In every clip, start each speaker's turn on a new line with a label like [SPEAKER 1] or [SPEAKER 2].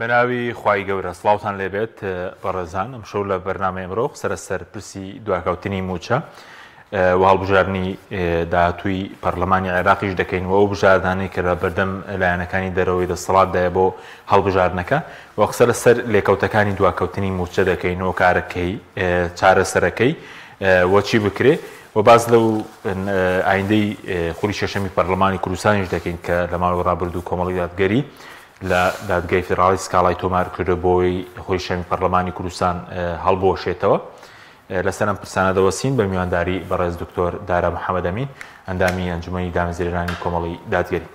[SPEAKER 1] بەناوی خوای گەورە سڵاوتان لێبێت بەڕێزان ئەمشەو لە بەرنامەی ئەمرۆ قسە لەسەر پرسی دواکەوتنی مووچە و هەڵبژاردنی داهاتووی پەرلەمانی عێراقیش دەکەین و ئەو بژاردانەی کە لە بەردەم لایەنەکانی دەرەوەی دەسەڵاتدایە بۆ هەڵبژاردنەکە و قسە لەسەر لێکەوتەکانی دواکەوتنی مووچە دەکەین و کارەکەی چارەسەرەکەی و چی بکرێ و باس لەو ئایندەی خولی شەشەمی پەرلەمانی کوردستانیش دەکەین کە لە ماوەی ڕابردوو کۆمەڵی دادگەری لە دادگای فیدراڵی سکاڵای تۆمار کردو بۆی خولی شەشەمی پەرلەمانی کوردستان هەڵبوەشێتەوە. لەسەر ئەم پرسانە دەوەستین بە میوانداری بەڕێز دکتۆر دارا محەمەد ئەمین ئەندامی ئەنجومەنی دامەزرێنانی کۆمەڵی دادگەری.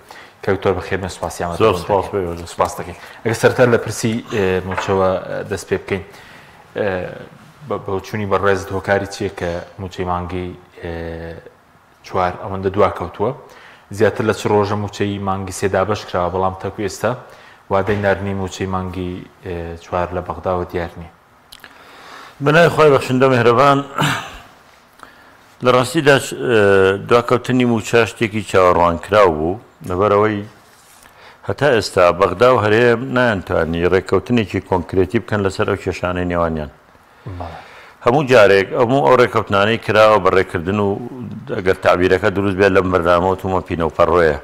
[SPEAKER 1] کاک دکتۆر بەخێربێن سوپاسی ئامادەبوونت
[SPEAKER 2] زۆر سوپاس
[SPEAKER 1] دەکەین.
[SPEAKER 2] بۆ ئێوە.
[SPEAKER 1] سوپاس دەکەین. ئەگەر سەرەتا لە پرسی مووچەوە دەست پێ بکەین بە بۆچوونی بەڕێزت هۆکاری چییە کە مووچەی مانگی چوار ئەوەندە دواکەوتووە؟ زیاتر لە چ ڕۆژە مووچەی مانگی سێ دابەش کراوە بەڵام تاکو ئێستا وادەی ناردنی مووچەی مانگی چوار لە بەغداوە دیار نییە؟
[SPEAKER 2] بەناوی خوای بەخشندە میهرەبان. لە ڕاستیدا دواکەوتنی مووچە شتێکی چاوەڕوانکراو بوو، لەبەرئەوەی هەتا ئێستا بەغدا و هەرێم نەیانتوانی ڕێککەوتنێکی کۆنکرێتی بکەن لەسەر ئەو کێشانەی نێوانیان. هەموو جارێک هەموو ئەو ڕێککەوتنانەی کراوە بە ڕێککردن و ئەگەر تەعبیرەکە دروست بێت لەم بەرنامەوە تومە پینە و پەڕۆیە.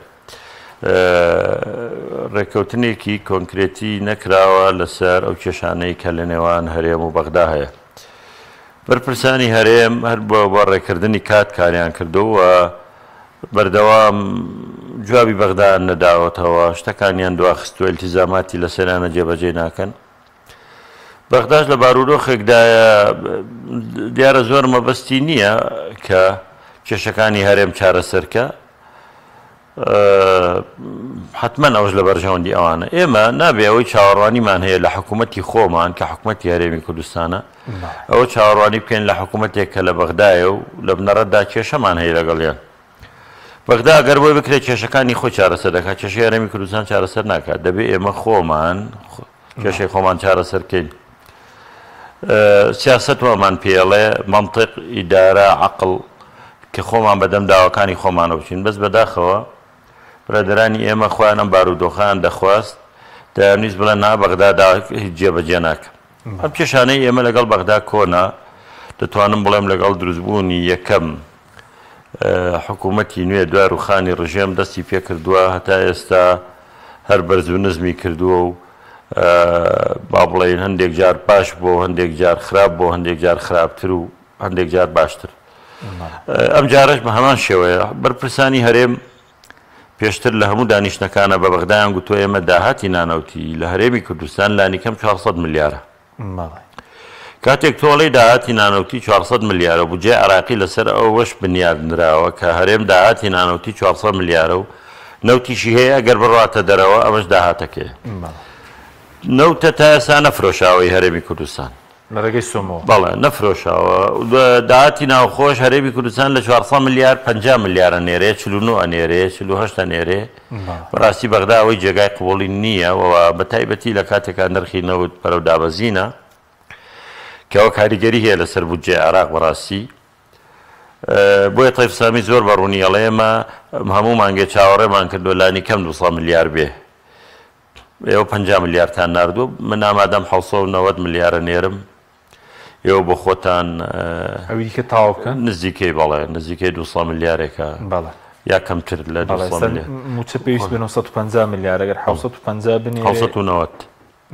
[SPEAKER 2] ڕێککەوتنێکی کۆنکرێتی نەکراوە لەسەر ئەو کێشانەی کە لە نێوان هەرێم و بەغدا هەیە. بەرپرسانی هەرێم هەر بە ڕێکردنی کات کاریان کردووە و بەردەوام جوابی بەغدایان نەداوەتەوە، شتەکانیان دواخستووە، ئیلتیزاماتی لەسەریانە جێبەجێ ناکەن. بەغداش لە بارودۆخێکدایە دیارە زۆر مەبەستی نییە کە کێشەکانی هەرێم چارەسەر کە، حەتمەن ئەوەش لە بەرژەوەندی ئەوانە. ئێمە نابێ ئەوەی چاوەڕوانیمان هەیە لە حکوومەتی خۆمان کە حکوومەتی هەرێمی کوردستانە، ئەوە چاوەڕوانی بکەین لە حکوومەتێک کە لە بەغدایە و لە بنەڕەتدا کێشەمان هەیە لەگەڵیان. بەغدا ئەگەر بۆی بکرێت کێشەکانی خۆی چارەسەر دەکات، کێشەی هەرێمی کوردستان چارەسەر ناکات. دەبێ ئێمە خۆمان کێشەی خۆمان چارەسەر بکەین. سیاسەت وامان پێڵێ، مەنتق، ئیدارە، عەقڵ، کە خۆمان بەدەم داواکانی خۆمانەوە بچین. بەس بەداخەوە برادەرانی ئێمە خۆیان ئەم بارودۆخەیان دەخواست، دەیانویست بڵێن نا بەغدا هیچ جێبەجێ ناکا. ئەم کێشانەی ئێمە لەگەڵ بەغدا کۆنە، دەتوانم بڵێم لەگەڵ دروستبوونی یەکەم حکوومەتی نوێ دوای ڕووخانی ڕژێم دەستی پێکردووە هەتا ئێستا هەر بەرز و نزمی کردووە و با بڵێین هەندێک جار باش بووە و هەندێک جار خراپ بووە هەندێک جار خراپتر و هەندێک جار باشتر. ئەم جارەش بە هەمان شێوەیە. بەرپرسانی هەرێم پێشتر لە هەموو دانیشتنەکانە بە بەغدایان گوتووە ئێمە داهاتی نانەوتی لە هەرێمی کوردستان لانیکەم 400 ملیارە. کاتێک تۆ ئەڵێی داهاتی نانەوتی 400 ملیارە و بودجەی عێراقی لەسەر ئەوەش بنیاد نراوە کە هەرێم داهاتی نانەوتی 400 ملیارە و نەوتیشی هەیە ئەگەر بڕواتە دەرەوە ئەمەش داهاتەکەیە. نەوتە تا ئێستا نەفرۆشاوەی هەرێمی کوردستان.
[SPEAKER 1] لە ڕێگەی سۆمۆوە.
[SPEAKER 2] بەڵێ نەفرۆشاوە. داهاتی ناوخۆش هەرێمی کوردستان لە 400 ملیار 50 ملیار ئەنێرێ، 49 ئەنێرێ، 48 ئەنێرێ. بەڕاستی بەغدا ئەوەی جێگای قبوڵی نییە و بە تایبەتی لە کاتێکا نرخی نەوت بەرەو دابەزینە کە ئەوە کاریگەری هەیە لەسەر بودجەی عێراق بەڕاستی. بۆیە تەیف سامی زۆر بە ڕوونی ئەڵێ ئێمە هەموو مانگێ چاوەڕێمان کردووە لانی کەم 200 ملیار بێ. ئێوە 50 ملیارتان ناردووە، من ئامادەم 790 ملیارە نێرم. ئێوە بۆ خۆتان
[SPEAKER 1] ئەوی دیکە تەواو بکەن؟
[SPEAKER 2] نزیکەی بەڵێ، نزیکەی 200 ملیارێکە.
[SPEAKER 1] بەڵێ.
[SPEAKER 2] یا کەمتر لە 200 ملیار.
[SPEAKER 1] مووچە پێویست بە 950 ملیار، ئەگەر 750 بنێرێ.
[SPEAKER 2] 790.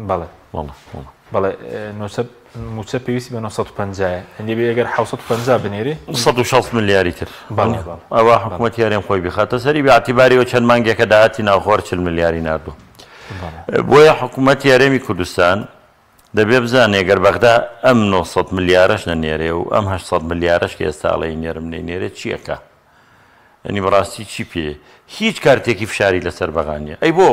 [SPEAKER 1] بەڵێ.
[SPEAKER 2] بەڵێ، بەڵێ.
[SPEAKER 1] بەڵێ، مووچە پێویستی بە 950 یە. هەندێ ئەگەر 750 بنێرێ.
[SPEAKER 2] 160 ملیاری تر.
[SPEAKER 1] بەڵێ، بەڵێ.
[SPEAKER 2] ئەوە حکوومەتی هەرێم خۆی بیخاتە سەری، بە ئیعتیباریەوە چەند مانگێکە داهاتی ناوخۆ هەر 40 ملیاری ناردووە. بۆیە حکوومەتی هەرێمی کوردستان دەبێ بزانێ گەر بەغدا ئەم 900 ملیارەش نەنێرێ و ئەم 800 ملیارەش کە ئێستا ئەڵێی نێرم نەینێرێ چی ئەکا؟ یەنی بەڕاستی چی پێ هیچ کارتێکی فشاری لەسەر بەغا نییە. ئەی بۆ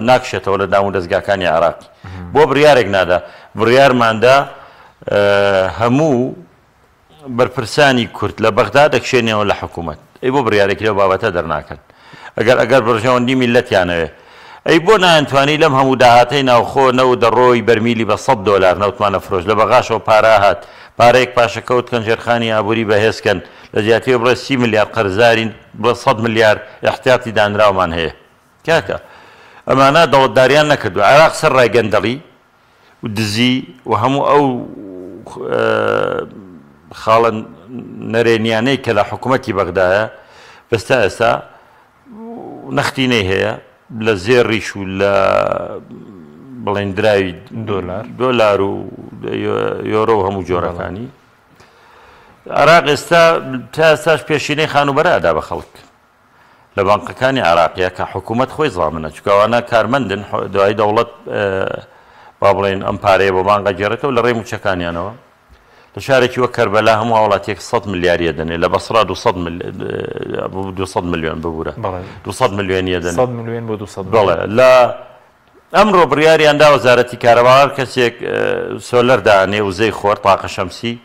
[SPEAKER 2] ناکشێتەوە لە دام و دەزگاکانی عێراقی؟ بۆ بڕیارێک نادا؟ بڕیارماندا هەموو بەرپرسانی کورد لە بەغدا دەکشێنەوە لە حکوومەت. ئەی بۆ بڕیارێکی لەو بابەتە دەرناکەن؟ ئەگەر ئەگەر بەرژەوەندی میللەتیانەوێ. ئەی بۆ نایانتوانی لەم هەموو داهاتەی ناوخۆ نەوت دەڕۆی بەرمیلی بە سەد دۆلار نەوتمان ئەفرۆشت لە بەغاشەوە پارە ئەهات پارەیەک پاشەکەوت کەن ژێرخانی ئابووری بەهێز کەن لە جیاتی ئەوەی بڵێ سی ملیار قەرزارین بڵێ سەد ملیار ئیحتیاتی دانراومان هەیە. کاکە ئەمانە دەوڵەتداریان نەکردووە. عێراق سەر ڕای گەندەڵی و دزی و هەموو ئەو خاڵە نەرێنیانەی کە لە حکوومەتی بەغدایە بەس تا ئێستا نەختینەی هەیە لە زێڕیش و لە بڵێن دراوی
[SPEAKER 1] دۆلار
[SPEAKER 2] دۆلار و یۆرۆ و هەموو جۆرەکانی عێراق ئێستا تا ئێستاش پێشینەی خانووبەرە ئەدا بە خەڵک لە بانقەکانی عێراقیە کە حکوومەت خۆی زامنە چونکە ئەوانە کارمەندن دوای دەوڵەت با بڵێن ئەم پارەیە بۆ بانق ئەگێڕێتەوە لە ڕێی مووچەکانیانەوە لە شارێکی وەک کەربەلا هەموو هاوڵاتیەک 100 ملیاری ئەدەنێ لە بەسڕا 200 200 ملیۆن ببورە 200 ملیۆنی ئەدەنێ
[SPEAKER 1] 100 ملیۆن بۆ 200
[SPEAKER 2] بەڵێ لە ئەمڕۆ بڕیاریان دا وەزارەتی کارەبا هەر کەسێک سۆلەر دانێ وزەی خۆر تاقە شەمسی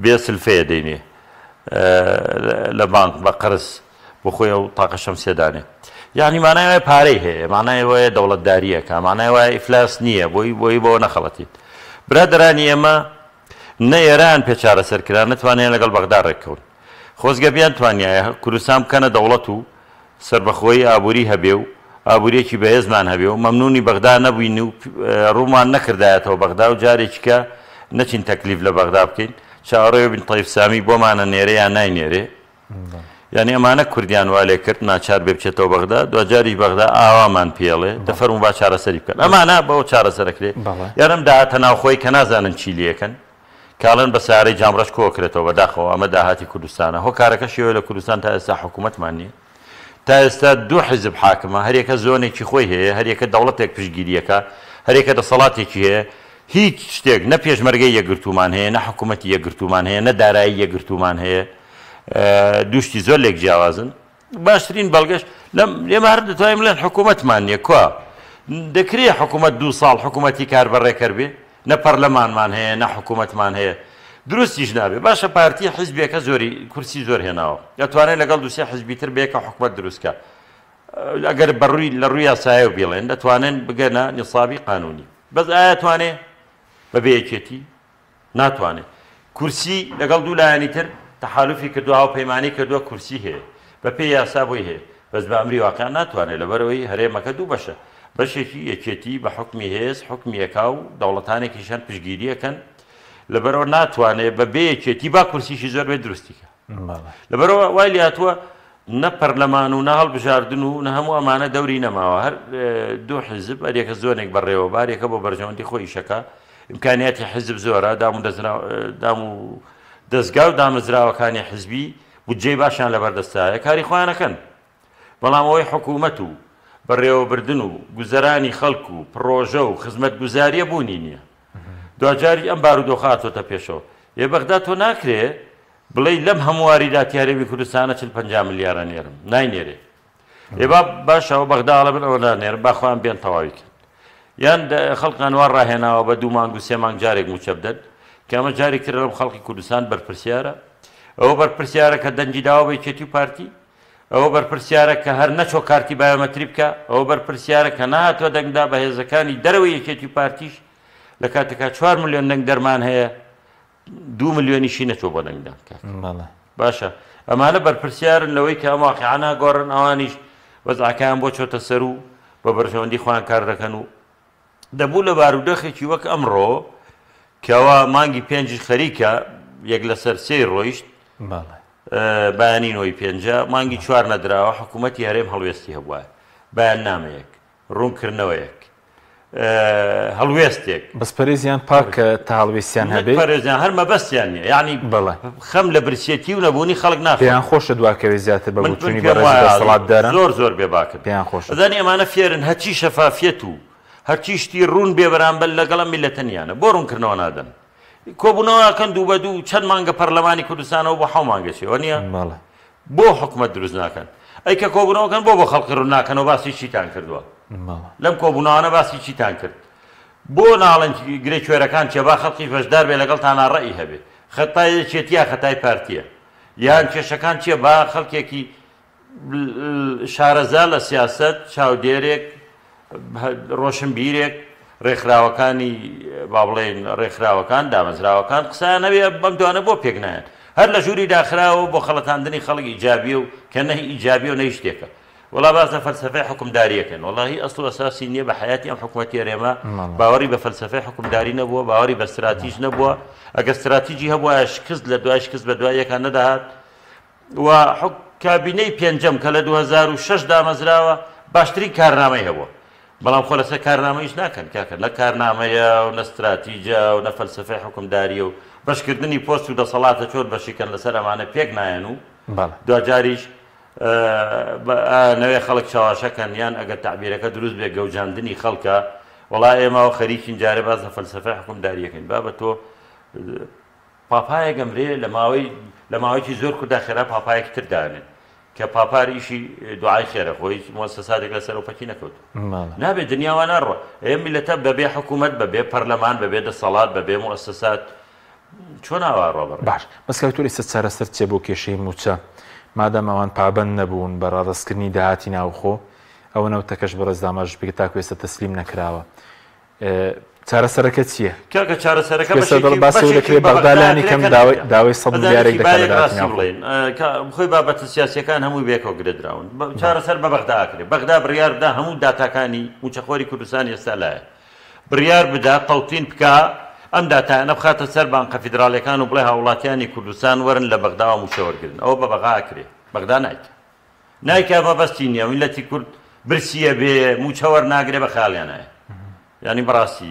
[SPEAKER 2] بێ سلفەیە دەینێ لە بانق بە قەرز بۆ خۆی ئەو تاقە شەمسیە دانێ یعنی مانای وایە پارەی هەیە مانای وایە دەوڵەتداریەکە مانای وایە ئیفلاس نییە بۆی بۆی بەوە نەخەڵەتیت برادەرانی ئێمە نە ئێران پێ چارەسەر کرا نەتوانیان لەگەڵ بەغدا ڕێککەون خۆزگە بیانتوانیایە کوردستان بکەنە دەوڵەت و سەربەخۆیی ئابووری هەبێ و ئابووریەکی بەهێزمان هەبێ و مەمنوونی بەغدا نەبووین و ڕوومان نەکردایەتەوە بەغدا و جارێکیکە نەچین تەکلیف لە بەغدا بکەین چاوەڕێ بین تەیف سامی بۆمان ئەنێرێ یان ناینێرێ. یانی ئەمانە کوردیان وا لێ کرد ناچار بێ بچێتەوە بەغدا دواجاریش بەغدا ئاوامان پێڵێ دەفەرموو با چارەسەری بکەن ئەمانە بەوە چارەسەرەکرێ یان ئەم داهاتە ناوخۆی کە نازانن چی لێکەن کاڵێن بە سارەی جامڕەش کۆکرێتەوە بەداخەوە ئەمە داهاتی کوردستانە هۆکارەکەشی ئەوەیە لە کوردستان تا ئێستا حکوومەتمان نییە تا ئێستا دوو حیزب حاکمە هەریەکە زۆنێکی خۆی هەیە هەریەکە دەوڵەتێک پشتگیریەکە هەریەکە دەسەڵاتێکی هەیە هیچ شتێک نە پێشمەرگەی یەکگرتوومان هەیە نە حکوومەتی یەکگرتوومان هەیە نە دارایی یەکگرتوومان هەیە دوو شتی زۆر لێک جیاوازن باشترین بەڵگەش لەم ئێمە هەر دەتوانین بڵێن حکوومەتمان نییە کوا دەکرێ حکوومەت دوو ساڵ حکوومەتی کاربەڕێکەر بێ نە پەرلەمانمان هەیە نە حکوومەتمان هەیە دروستیش نابێ باشە پارتی حیزبێکە زۆری کورسی زۆر هێناوە دەتوانێت لەگەڵ دوسێ حیزبی تر بێکە حکوومەت دروستکە ئەگەر بەڕووی لە ڕووی یاسایە و بیڵێن دەتوانن بگەنە نیسابی قانونی بەس ئایا توانێ بەبێ یەکێتی ناتوانێ کورسی لەگەڵ دوو لایەنی تر تەحالوفی کردووە هاوپەیمانی کردووە کورسی هەیە بە پێی یاسا بۆی هەیە بەس بە ئەمری واقع ناتوانێ لەبەرئەوەی هەرێمەکە دوو بەشە بەشێکی یەکێتی بە حوکمی هێز حوکمی ئەکا و دەوڵەتانێکیش هەن پشتگیری ئەکەن لەبەرئەوە ناتوانێ بە بێ یەکێتی با کورسیشی زۆر بێت دروستی کە. لەبەرئەوە وای لێهاتووە نە پەرلەمان و نە هەڵبژاردن و نە هەموو ئەمانە دەوری نەماوە هەر دوو حیزب هەریەکە زۆنێک بەڕێوە بارێکە بۆ بەرژەوەندی خۆی ئیشەکە ئیمکانیاتی حیزب زۆرە دام و دام و دەزگا و دامەزراوەکانی حیزبی بودجەی باشیان لەبەردەستایە کاری خۆیانەکەن بەڵام ئەوەی حکوومەت و بەڕێوەبردن و گوزەرانی خەڵک و پڕۆژە و خزمەتگوزاریە بوونی نییە دواجاریش ئەم بارودۆخە هاتۆتە پێشەوە. ئێ بەغدا تۆ ناکرێ بڵێی لەم هەموو واریداتی هەرێمی کوردستانە 40 50 ملیار ئەنێرم. ناینێرێ. ئێ با باشە ئەوە بەغدا ئەڵێ من ئەوە نانێرم با خۆیان بێن تەواوی کەن. یان خەڵکان وا ڕاهێناوە بە دوو مانگ و سێ مانگ جارێک مووچە بدەن کە ئەمە جارێک تر لەم خەڵکی کوردستان بەرپرسیارە. ئەوە بەرپرسیارە کە دەنگی داوە بە یەکێتی و پارتی. ئەوە بەرپرسیارە کە هەر نەچۆ کارتی بایۆمەتری بکا، ئەوە بەرپرسیارە کە نەهاتوە دەنگدا بە هێزەکانی دەرەوەی یەکێتی و پارتیش، لە کاتێکا چوار ملیۆن دەنگدەرمان هەیە دوو ملیۆنیشی نەچۆ بۆ دەنگدان کاک. باشە ئەمانە بەرپرسیارن لەوەی کە ئەم واقیعە ناگۆڕن، ئەوانیش وەزعەکەیان بۆ چۆتە سەر و بە بەرژەوەندی خۆیان کار دەکەن و دەبوو لە بارودۆخێکی وەک ئەمڕۆ کەوا مانگی پێنجیش خەریکە یەک لەسەر سێی ڕۆیشت بەیانی نۆی پێنجە مانگی چوار نەدراوە حکوومەتی هەرێم هەڵوێستی هەبووایە بەیاننامەیەک ڕوونکردنەوەیەک هەڵوێستێک
[SPEAKER 1] بەس پەرێزیان پاک تا هەڵوێستیان هەبێ
[SPEAKER 2] پەرێزیان هەر مەبەستیان نییە یعنی
[SPEAKER 1] بەڵێ
[SPEAKER 2] خەم لە برسێتی و نەبوونی خەڵک ناخۆن
[SPEAKER 1] پێیان خۆشە دواکەوێ زیاتر بە بۆچوونی بەڕێزی دەسەڵاتداران
[SPEAKER 2] زۆر زۆر بێ باکن
[SPEAKER 1] پێیان خۆشە
[SPEAKER 2] ئەزانی ئەمانە فێرن هەرچی شەفافیەت و هەرچی شتی ڕوون بێ بەرامبەر لەگەڵ ئەم میللەتە نیانە بۆ ڕوونکردنەوە نادەن کۆبوونەوە ئەکەن دوو بە دوو چەند مانگە پەرلەمانی کوردستانەوە بۆ حەو مانگە چێ وەنیە
[SPEAKER 1] بەڵێ
[SPEAKER 2] بۆ حکومەت دروست ناکەن ئەی کە کۆبوونەوەکەن بۆ بۆ خەڵقی ڕوون ناکەنەوە باسی چیتان کردووە لەم کۆبوونەوانە باسی چیتان کرد بۆ ناڵێن گرێ کوێرەکان چیە با خەڵقیش بەشدار بێ لەگەڵتانا ڕەئی هەبێ خەتای یەکێتیە خەتای پارتیە یان کێشەکان چیە با خەڵکێکی شارەزا لە سیاسەت چاودێرێک ڕۆشنبیرێک ڕێکخراوەکانی با بڵێین ڕێکخراوەکان دامەزراوەکان قسەیان هەبێ بەم دوانە بۆ پێک نایەن هەر لە ژووری داخراوە بۆ خەڵەتاندنی خەڵک ئیجابیە و کە نە ئیجابیە و نە هیچ شتێکە. وەڵا باس لە فەلسەفەی حوکمداری ئەکەن وەڵا هی ئەسڵ و ئەساسی نییە بە حەیاتی ئەم حکومەتی هەرێمە باوەڕی بە فەلسەفەی حوکمداری نەبووە باوەڕی بە ستراتیژ نەبووە ئەگەر ستراتیجی هەبوایە شکست لە دوای شکست بە دوای یەکان نەدەهات و کابینەی پێنجەم کە لە 2006 دامەزراوە باشترین کارنامەی هەبووە بەڵام خۆ لەسەر کارنامە ئیش ناکەن کاکە نە کارنامەیە و نە ستراتیجە و نە فەلسەفەی حوکمداریە و بەشکردنی پۆست و دەسەڵاتە چۆن بەشیکەن لەسەر ئەمانە پێک نایەن و دواجاریش نەوێ خەڵک چاواشەکەن یان ئەگەر تەعبیرەکە دروست بێ گەوجاندنی خەڵکە وەڵا ئێمە و خەریکین جارێ باس لە فەلسەفەی حوکمداریەکەین بابە تۆ پاپایەک ئەمرێ لە ماوەی لە ماوەیەکی زۆر کوردا خێرا پاپایەکی تر دانێن کە پاپار ئیشی دوعای خێرە خۆ هیچ موسەساتێک لەسەر ئەو پەکی نەکەوتووە نابێت دنیا وا ناڕوا ئێ میلەتە بەبێ حکوومەت بەبێ پەرلەمان بەبێ دەسەڵات بەبێ موسەسات چۆن ئاوا ڕۆ بڕێ
[SPEAKER 1] باش بەس کاک دکتۆر ئێستا چارەسەر چیە بۆ کێشەی مووچە مادام ئەوان پابەند نەبوون بە ڕادەستکردنی داهاتی ناوخۆ ئەوە نەوتەکەش بەڕێز ئاماژەت پێکرد تاکو ئێستا تەسلیم نەکراوە چارەسەرەکە چییە؟
[SPEAKER 2] کاکە چارەسەرەکە
[SPEAKER 1] بەشێکی دەکرێت بەغدا لانی کەم داوای 100 ملیارێک دەکات لە داهاتی ناوخۆ.
[SPEAKER 2] خۆی بابەتە سیاسیەکان هەمووی بەیەکەوە گرێدراون. چارەسەر بە بەغدا ئەکرێت. بەغدا بڕیار بدا هەموو داتاکانی مووچەخۆری کوردستان ئێستا لایە. بڕیار بدا تەوتین بکا ئەم داتایانە بخاتە سەر بانقە فیدراڵیەکان و بڵێ هاووڵاتیانی کوردستان وەرن لە بەغداوە مووچە وەرگرن. ئەوە بە بەغا ئەکرێ. بەغدا نایکا. نایکا مەبەستی نیە میللەتی کورد برسیە بێ موچە وەرناگرێ بە خەیاڵیان نایە یانی بەڕاستی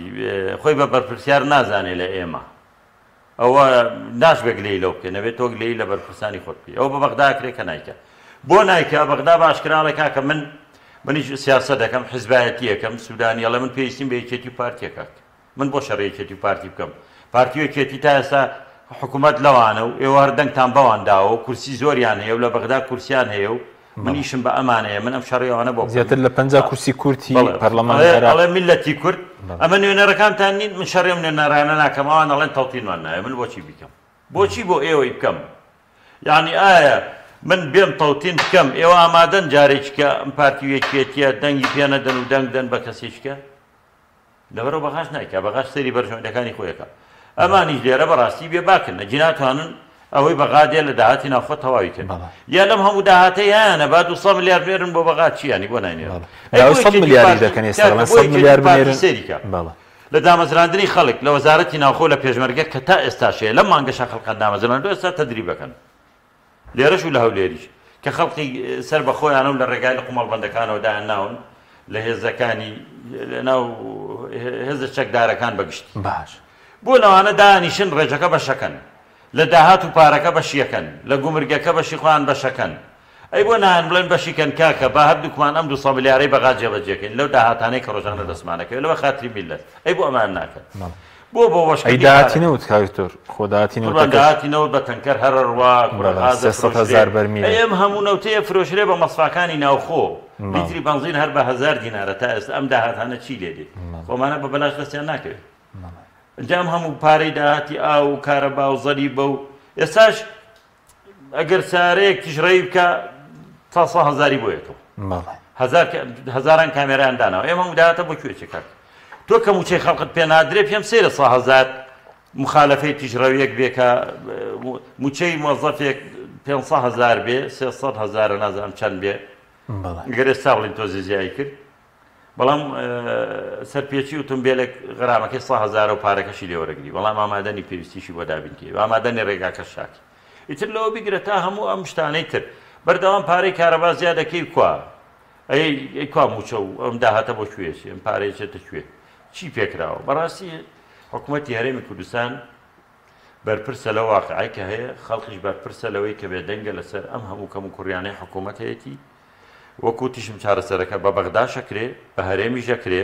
[SPEAKER 2] خۆی بە بەرپرسیار نازانێ لە ئێمە ئەوە ناشبێ گلەی لەو بکەی نەبێت تۆ گلەی لە بەرپرسانی خۆت بکەی ئەوە بە بەغدا کرێ کە نایکە بۆ نایکە بەغدا باشکراڵێ کاکە من منیش سیاسە دەکەم حزبایەتیەکەم سوودانی ئەڵێ من پێویستیم بە یەکێتی و پارتیە کاک من بۆ شەڕی یەکێتی و پارتی بکەم؟ پارتی و یەکێتی تا ئێستا حکومەت لەوانە و ئێوە هەر دەنگتان بەوان داوە و کورسی زۆریان هەیە و لە بەغدا کورسیان هەیە و من ئیشم بە ئەمانەیە من ئەم شەڕی ئەوانە بۆ بکەم؟
[SPEAKER 1] زیاتر لە 50 کورسی کورد هی
[SPEAKER 2] بەڵێ
[SPEAKER 1] پەرلەمانی
[SPEAKER 2] ئەڵێ
[SPEAKER 1] عێراق.
[SPEAKER 2] ئەڵێ میللەتی کورد ئەمە نوێنەرەکانتان نین من شەڕی ئەم نوێنەرانە ناکەم ئەوان ئەڵێن تەوتینمان ناوێ من بۆچی بیکەم؟ بۆچی بۆ ئێوەی بکەم؟ یانی ئایا من بێم تەوتین بکەم ئێوە ئامادەن جارێکیکە ئەم پارتی و یەکێتیە دەنگی پێ نەدەن و دەنگ دەن بە کەسێکیکە؟ لەبەرئەوە بەغاش نایکا، بەغاش سەیری بەرژەوەندیەکانی خۆی ئەکا. ئەمانیش لێرە بەڕاستی بێ باکن، ئەگی ناتوانن ئەوەی بەغا دێ لە داهاتی ناوخۆ تەواوی کەن. یا لەم هەموو داهاتەی هەیانە با 200 ملیار بنێرن بۆ بەغا چی یانی بۆ ناینێرن؟ ئەی
[SPEAKER 1] داوای
[SPEAKER 2] بۆ
[SPEAKER 1] 100
[SPEAKER 2] یەکێتی و
[SPEAKER 1] ملیاریش
[SPEAKER 2] پارتی
[SPEAKER 1] دەکەن ئێستا
[SPEAKER 2] کاکە
[SPEAKER 1] دەڵێن
[SPEAKER 2] بۆ
[SPEAKER 1] 100
[SPEAKER 2] یەکێتی
[SPEAKER 1] ملیار
[SPEAKER 2] و پارتی
[SPEAKER 1] بنێرن.
[SPEAKER 2] سەیری کە.
[SPEAKER 1] بەڵێ.
[SPEAKER 2] لە دامەزراندنی خەڵک لە وەزارەتی ناوخۆ لە پێشمەرگە کە تا ئێستاش هەیە لەم مانگەشا خەڵکان دامەزراندوە ئێستا تەدریب ئەکەن. لێرەش و لە هەولێریش کە خەڵکی سەر بە خۆیانە و لە ڕێگای لق و مەڵبەندەکانەوە دایان ناون لە هێزەکانی لە ناو هێزە چەکدارەکان بە گشتی.
[SPEAKER 1] باش.
[SPEAKER 2] بۆ لەوانە دانیشن ڕێژەکە بەشەکەن. لە داهات و پارەکە بەشیەکەن. لە گومرگەکە بەشی خۆیان بەشەکەن. ئەی بۆ نایەن بڵێن بەشی کەن کاکە با هەردووکمان ئەم 200 ملیارەی بەغا جێبەجێ کەین لەو داهاتانەی کە ڕۆژانە دەستمان ئەکەوێ لەبەر خاتری میللەت. ئەی بۆ ئەمەیان ناکەن؟ بۆ بۆ
[SPEAKER 1] ئەی
[SPEAKER 2] بەشکردنی
[SPEAKER 1] داهاتی
[SPEAKER 2] پارەکە.
[SPEAKER 1] نەوت کاک دکتۆر خۆ داهاتی
[SPEAKER 2] قوربان
[SPEAKER 1] نەوتەکەش
[SPEAKER 2] داهاتی نەوت بە تەنکەر هەر ئەڕوا کوڕە
[SPEAKER 1] بەڵێ
[SPEAKER 2] غاز
[SPEAKER 1] 300
[SPEAKER 2] ئەفرۆشرێ
[SPEAKER 1] هەزار بەرمیلە.
[SPEAKER 2] ئەی ئەم هەموو نەوتەی ئەفرۆشرێ بە مەسفاکانی ناوخۆ
[SPEAKER 1] بەڵێ.
[SPEAKER 2] لیتری بەنزین هەر بە هەزار دینارە تا ئێستا ئەم داهاتانە چی لێ دێ
[SPEAKER 1] بەڵێ.
[SPEAKER 2] خۆ ئەمانە بە بەلاش دەستیان ناکەوێ
[SPEAKER 1] بەڵێ.
[SPEAKER 2] ئینجا ئەم هەموو پارەی داهاتی ئاو و کارەبا و زەریبە و ئێستاش ئەگەر سارەیەک تیژڕەوی بکا تا سە هەزاری بۆ یەتەوە.
[SPEAKER 1] بەڵێ.
[SPEAKER 2] هەزار هەزاران کامێرایان داناوە ئێمە هەموو داهاتە بۆ کوێ چێ کاک تۆ کە موچەی خەڵکت پێ نادرێ پێم سەیرە سە هەزار مخالفەی تیژڕەویەک بێ کە موچەی مۆزەفێک 500 هەزار بێ 300 هەزارە نازانم چەند بێ
[SPEAKER 1] بەڵێ.
[SPEAKER 2] گەر ئێستا بڵین تۆزی زیای کرد بەڵام سەرپێچی ئوتومبێلێک غەرامەکەی سە هەزارە و پارەکەشی لێ وەرەگری بەڵام ئامادەنی پێویستیشی بۆ دابین کەی و ئامادەنی ڕێگاکەش چاکی ئیتر لەوە بیگرە تا هەموو ئەم شتانەی تر بەردەوام پارەی کارەبا زیاد دەکەی کوا ئەی ئەی کوا مووچە و ئەم داهاتە بۆ کوێ چێ ئەم پارەیە چێتە کوێ چی پێکراوە بەڕاستی حکوومەتی هەرێمی کوردستان بەرپرسە لەو واقعەی کە هەیە خەڵکیش بەرپرسە لەوەی کە بێدەنگە لەسەر ئەم هەموو کەم و کوڕیانەی حکوومەت هەیەتی وەک وتیشم چارەسەرەکە بە بەغداش ئەکرێ، بە هەرێمیش ئەکرێ،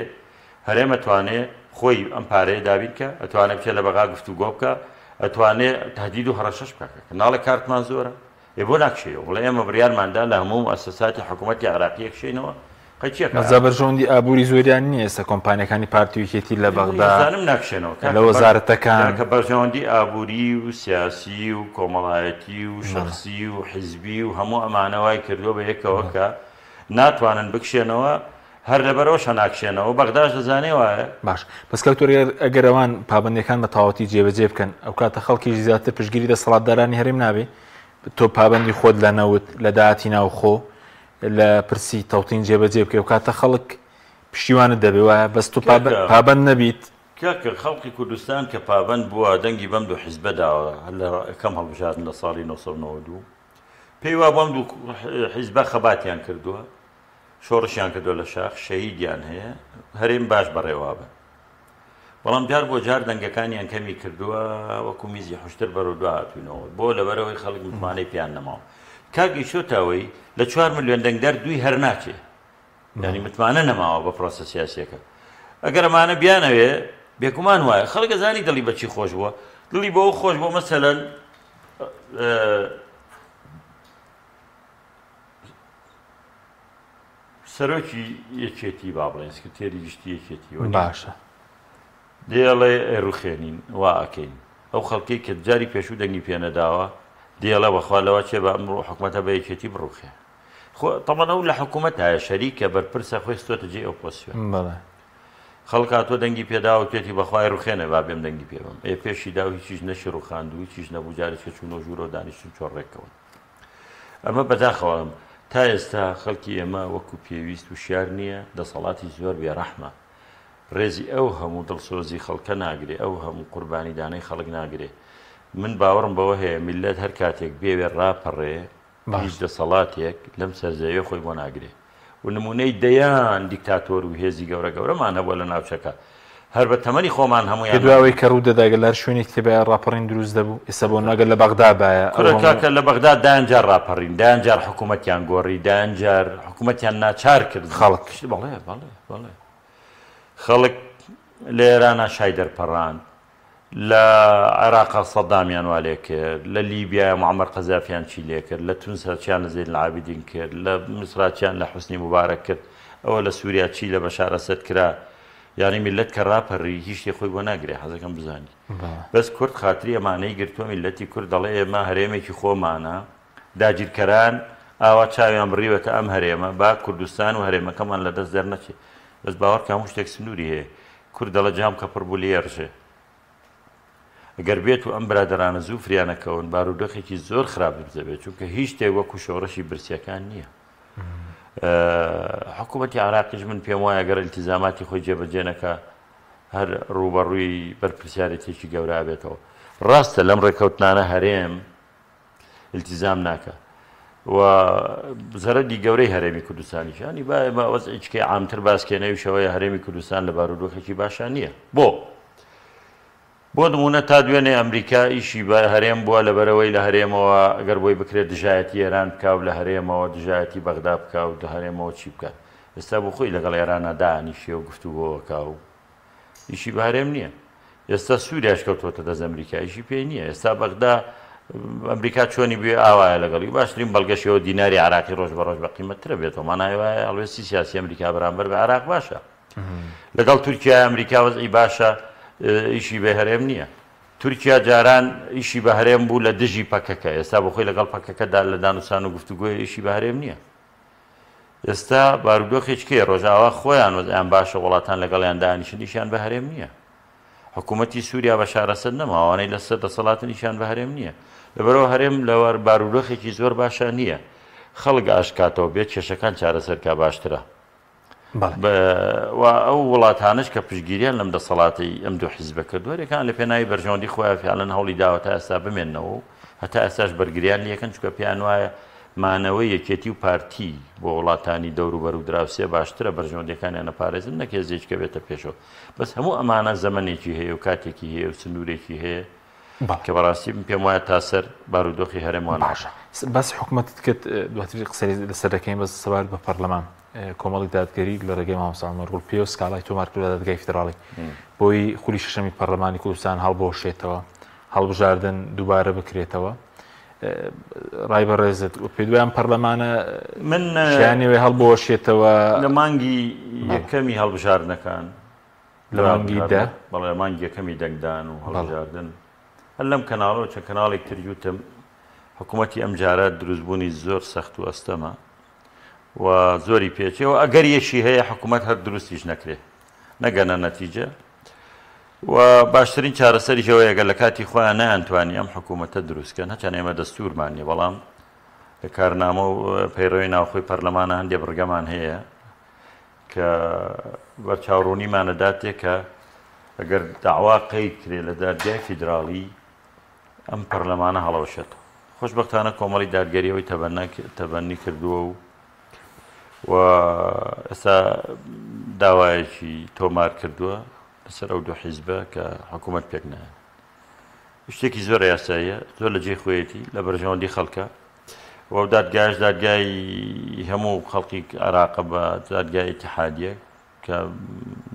[SPEAKER 2] هەرێم ئەتوانێ خۆی ئەم پارەیە دابین بکا، ئەتوانێ بچێ لە بەغا گفتوگۆ بکا، ئەتوانێ تەهدید و هەڕەشەش بکا کاکە ناڵێ کارتمان زۆرە، ئێ بۆ ناکشێیەوە بڵێ ئێمە بڕیارمان دا لە هەموو موئەسەساتی حکوومەتی عێراقی ئەکشێینەوە، قەی چی ئەکا
[SPEAKER 1] بەس جا بەرژەوەندی ئابووری زۆریان نییە ئێستا کۆمپانیاکانی پارتی و یەکێتی لە بەغدا
[SPEAKER 2] ئەزانم ناکشێنەوە
[SPEAKER 1] لە
[SPEAKER 2] کاکە بەر
[SPEAKER 1] وەزارەتەکان.
[SPEAKER 2] کاکە بەرژەوەندی ئابووری و سیاسی و کۆمەڵایەتی و شەخسی و حیزبی و هەموو ئەمانە وای کردووە بە یەکەوە کە ناتوانن بکشێنەوە هەر لەبەرئەوەشە ناکشێنەوە بەغداش دەزانێ وایە.
[SPEAKER 1] باش بەس کاک دکتۆر ئەگەر ئەوان پابەندیەکان بە تەواوەتی جێبەجێ بکەن ئەوکاتە خەڵکیش زیاتر پشتگیری دەسەڵاتدارانی هەرێم نابێ تۆ پابەندی خۆت لە نەوت لە داهاتی ناوخۆ لە پرسی تەوتین جێبەجێ بکەی و کاتە خەڵک پشتیوانت دەبێ وایە بەس تۆ پابەند نەبیت.
[SPEAKER 2] کاکە خەڵکی کوردستان کە پابەند بووە دەنگی بەم دوو حیزبە داوە هەر لە یەکەم هەڵبژاردن لە ساڵی 992 پێی وابوو ئەم دوو حیزبە خەباتیان کردووە شۆڕشیان کردووە لە شاخ شەهیدیان هەیە هەرێم باش بەڕێوابن بەڵام جار بۆ جار دەنگەکانیان کەمی کردووە وەکو میزی حشتر بەرەو دوا هاتوینەوە بۆ لەبەرەوەی خەڵک متمانەی پێیان نەماوە کاک ئیشۆتاوەی لە چوار ملیۆن دەنگدەر دووی هەر ناچێ یانی متمانە نەماوە بە پرۆسە سیاسیەکە ئەگەر ئەمانە بیانەوێ بێگومان وایە خەڵک ئەزانی دڵی بەچی خۆش بووە دڵی بەوە خۆش بووە مەسەلەن سەرۆکی یەکێتی با بڵێن سکرتێری گشتی یەکێتی
[SPEAKER 1] باشە
[SPEAKER 2] دێڵێ ڕوخێنین وا ئەکەین ئەو خەڵکەی کە جاری پێشوو دەنگی پێنەداوە دێڵێ بەخوا لەوە چێ بە ئەمڕۆ حکومەتە بە یەکێتی بڕوخێ خۆ تەبعەن ئەو لە حکوومەتایە شەریکە بەرپرسە خۆی خستۆتە جێی ئەو پۆسیۆن.
[SPEAKER 1] بەڵێ.
[SPEAKER 2] خەڵک هاتووە دەنگی پێداوە وتێتی بەخوای ڕوخێنە با بێم دەنگی پێ بەم. ئێ پێشی دا و هیچیش نەشی ڕوخاند و هیچیش نەبوو جارێک کە چوونەوە ژوورەوە دانیشتن چۆن ڕێککەون. ئەمە بەداخەوە تا ئێستا خەڵکی ئێمە وەکو پێویست وشیار نییە، دەسەڵاتی زۆر بێڕەحمە. ڕێزی ئەو هەموو دڵسۆزی خەڵکە ناگرێ، ئەو هەموو قوربانیدانەی خەڵک ناگرێ. من باوەڕم بەوە هەیە میللەت هەر کاتێک بێوێ ڕاپەڕێ، هیچ دەسەڵاتێک لەم سەر زەویە خۆی بۆ ناگرێ و نمونەی دەیان دیکتاتۆر و هێزی گەورە گەورەمان هەبووە لە ناوچەکە هەر بە تەمەنی خۆمان هەموویان
[SPEAKER 1] پێت وایە ئەوەی کە ڕوو دەدا گەر لە هەر شوێنێکی تر بایە ڕاپەڕین دروست دەبوو؟ ئێستا بۆ نمونە گەر لە بەغدا بایە ئەو
[SPEAKER 2] کورە
[SPEAKER 1] هەموو.
[SPEAKER 2] کاکە لە بەغدا دەیان جار ڕاپەڕین دەیان جار حکوومەتیان گۆڕی دەیان جار حکوومەتیان ناچار کرد
[SPEAKER 1] خەڵک.
[SPEAKER 2] بەڵێ بەڵێ بەڵێ خەڵک لە ئێرانا شای دەرپەڕاند لە عێراقا سەدامیان وا لێ کرد، لە لیبیایا موعەمەر قەزافیان چی لێ کرد، لە تونسا چیان لە زەین العابدین کرد، لە میسرا چیان لە حوسنی موبارەک کرد، ئەوە لە سوریا چی لە بەشار ئەسەد کرا، یانی میللەت کە ڕاپەڕی هیچ شتێ خۆی بۆ ناگرێ، حەزەکەم بزانی. بەس کورد خاتری ئەمانەی گرتووە، میللەتی کورد دەڵێ ئێمە هەرێمێکی خۆمانە، داگیرکەران ئاوا چاویان بڕیوەتە ئەم هەرێمە، با کوردستان و هەرێمەکەمان لە دەست دەرنەچێ. بەس باوەڕکە هەموو شتێک سنووری هەیە. کورد دەڵێ جام کە پڕ بوو لێی ئەڕژێ. گەر بێت و ئەم برادەرانە زوو فریا نەکەون بارودۆخێکی زۆر خراپ دروست دەبێت چونکە هیچ شتێک وەکو شۆڕشی برسیەکان نییە. حکوومەتی عراقیش من پێم وایە گەر التزاماتی خۆی جێبەجێ نەکا هەر ڕووبەڕووی بەرپرسیارێتێکی گەورە ئەبێتەوە. ڕاستە لەم ڕێککەوتنانە هەرێم التزام ناکا و زەرەدی گەورەی هەرێمی کوردستانیش ینی با ئێمە وەزعیچکەی عامتر باس کەین ئەویش ئەوەیە هەرێمی کوردستان لە بارودۆخێکی باشا نییە بۆ بۆ نمونە تا دوێنێ ئەمریکا ئیشی بە هەرێم بووە لەبەرەوەی لە هەرێمەوە ئەگەر بۆی بکرێت دژایەتی ئێران بکا و لە هەرێمەوە دژایەتی بەغدا بکا و لە هەرێمەوە چی بکات ئێستا بۆ خۆی لەگەڵ ئێرانە دانیشێ و گفتوگۆکا و ئیشی بە هەرێم نییە. ئێستا سووریاش کەوتووەتە دەست ئەمریکا، ئیشی پێی نییە. ئێستا بەغدا ئەمریکا چۆنی بوێ ئاوایە لەگەڵی. باشترین بەڵگەش ئەوە دیناری عێراقی ڕۆژ بە ڕۆژ بە قیمەتترە بێتەوە. مانای وایە هەڵوێستی سیاسی ئەمریکا بەرامبەر بە عێراق باشە. لەگەڵ تورکیا ئەمریکا وەزعی باشە، ئیشی بە هەرێم نییە. تورکیا جاران ئیشی بە هەرێم بوو لە دژی پەکەکە، ئێستا بۆ خۆی لەگەڵ پەکەکەدا لە دانوستان و گفتوگۆیە ئیشی بە هەرێم نییە. ئێستا بارودۆخێکی کێ ڕۆژئاوا خۆیان وەزعیان باشە وڵاتان لەگەڵیان دانیشن ئیشیان بە هەرێم نییە حکوومەتی سووریا بەشار ئەسەد نەما ئەوانەی لەسەر دەسەڵاتن ئیشیان بە هەرێم نییە لەبەرەوە هەرێم لەوەر بارودۆخێکی زۆر باشە نییە خەڵک ئاشکاتەوە بێت کێشەکان چارەسەر کا باشترە و ئەو وڵاتانش کە پشتگیریان لەم دەسەڵاتی ئەم دوو حیزبە کردووە هەرێکان لە پێناوی بەرژەوەندی خۆیان فیعلەن هەوڵی داوە تا ئێستا بمێننەوە و هەتا ئێستاش بەرگریان لێکەن چونکە پێیان وایە مانەوەی یەکێتی و پارتی بۆ وڵاتانی دەوروبەر و دراوسێ باشترە بەرژەوەندیەکانیان ئەپارێزن نەک هێزێکی کە بێتە پێشەوە بەس هەموو ئەمانە زەمەنێکی هەیە و کاتێکی هەیە و سنوورێکی هەیە کە بەڕاستی من پێم وایە تا سەر بارودۆخی هەرێم وان
[SPEAKER 1] باشە باسی حکوومەتت کرد دواتر قسەی لەسەر دەکەین بەس سەبارەت بە پەرلەمان کۆمەڵی دادگەری لە ڕێگەی مامۆستا عومەر گوڵپیەوە سکاڵای تۆمار کرد لە دادگای فیدراڵی بۆی خولی شەشەمی پەرلەمانی کوردستان هەڵبوەشێتەوە هەڵبژاردن دووبارە بکرێتەوە ڕای بەڕێزت و پێ دوایان پەرلەمانە
[SPEAKER 2] من
[SPEAKER 1] شیانەوەی هەڵبوەشێتەوە
[SPEAKER 2] لە مانگی یەکەمی هەڵبژاردنەکان
[SPEAKER 1] لە مانگی دە
[SPEAKER 2] بەڵێ مانگی یەکەمی دەنگدان و هەڵبژاردن هەر لەم کەناڵەوە چەند کەناڵێک تر وتم حکوومەتی ئەمجارە دروستبوونی زۆر سەخت و ئەستەمە و زۆری پێچێ و ئەگەر یەشی هەیە حکوومەت هەر دروستیش نەکرێ نەگەنە نەتیجە و باشترین چارەسەریش ئەوەیە گەر لە کاتی خۆیان نەیانتوانی ئەم حکوومەتە دروست کەن هەچەند ئێمە دەستوورمان نییە بەڵام لە لە کارنامە و پەیڕەوی ناوخۆی پەرلەمانە هەندێ بڕگەمان هەیە کە بەرچاوڕوونیمان ئەداتێ کە ئەگەر داوا قەید کرێ لە دادگای فیدراڵی ئەم پەرلەمانە هەڵەوەشێتەوە. خۆشبەختانە کۆمەڵی دادگەری ئەوەی تەبەنی کردووە و و ئێستا داوایەکی تۆمار کردووە لەسەر ئەو دوو حیزبە کە حکوومەت پێک نایەن. شتێکی زۆر یاساییە، زۆر لە جێی خۆیەتی، لە بەرژەوەندی خەڵکە و ئەو دادگایش دادگای هەموو خەڵکی عێراقە بە دادگای ئیتیحادیە کە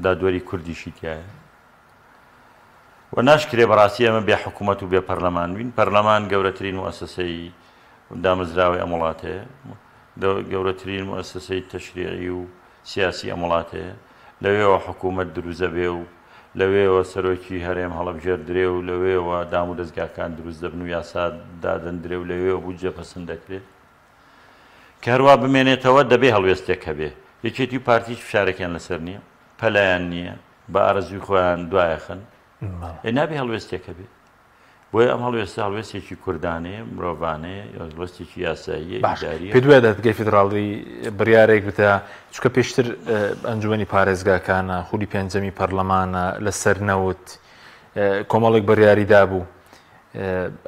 [SPEAKER 2] دادوەری کوردیشی تایە و ناشکرێ بەڕاستی ئەمە بێ حکوومەت و بێ پەرلەمان بین. پەرلەمان گەورەترین موئەسەسەی دامەزراوەی ئەم وڵاتەیە، گەورەترین موئەسەسەی تەشریعی و سیاسی ئەم وڵاتەیە، لەوێوە حکوومەت دروست دەبێ و لەوێوە سەرۆکی هەرێم هەڵەبژێردرێ و لەوێوە دام و دەزگاکان دروست دەبن و یاسا دادەندرێ و لەوێوە بودجە پەسند دەکرێ. کە هەروا بمێنێتەوە دەبێ هەڵوێستێک هەبێ. یەکێتی و پارتی هیچ فشارێکیان لەسەر نییە، پەلەیان نییە، بە ئارەزووی خۆیان دوایەخەن. ئێ نابێ هەڵوێستێک هەبێ. بۆیە ئەم هەڵوێستە هەڵوێستێکی کوردانەیە، مرۆڤانەیە، هەڵوێستێکی یاساییە،
[SPEAKER 1] باش
[SPEAKER 2] ئیدارییە.
[SPEAKER 1] پێت وایە دادگای فیدراڵی بڕیارێک بدا چونکە پێشتر ئەنجومەنی پارێزگاکانە خولی پێنجەمی پەرلەمانە لەسەر نەوت کۆمەڵێک بڕیاری دابوو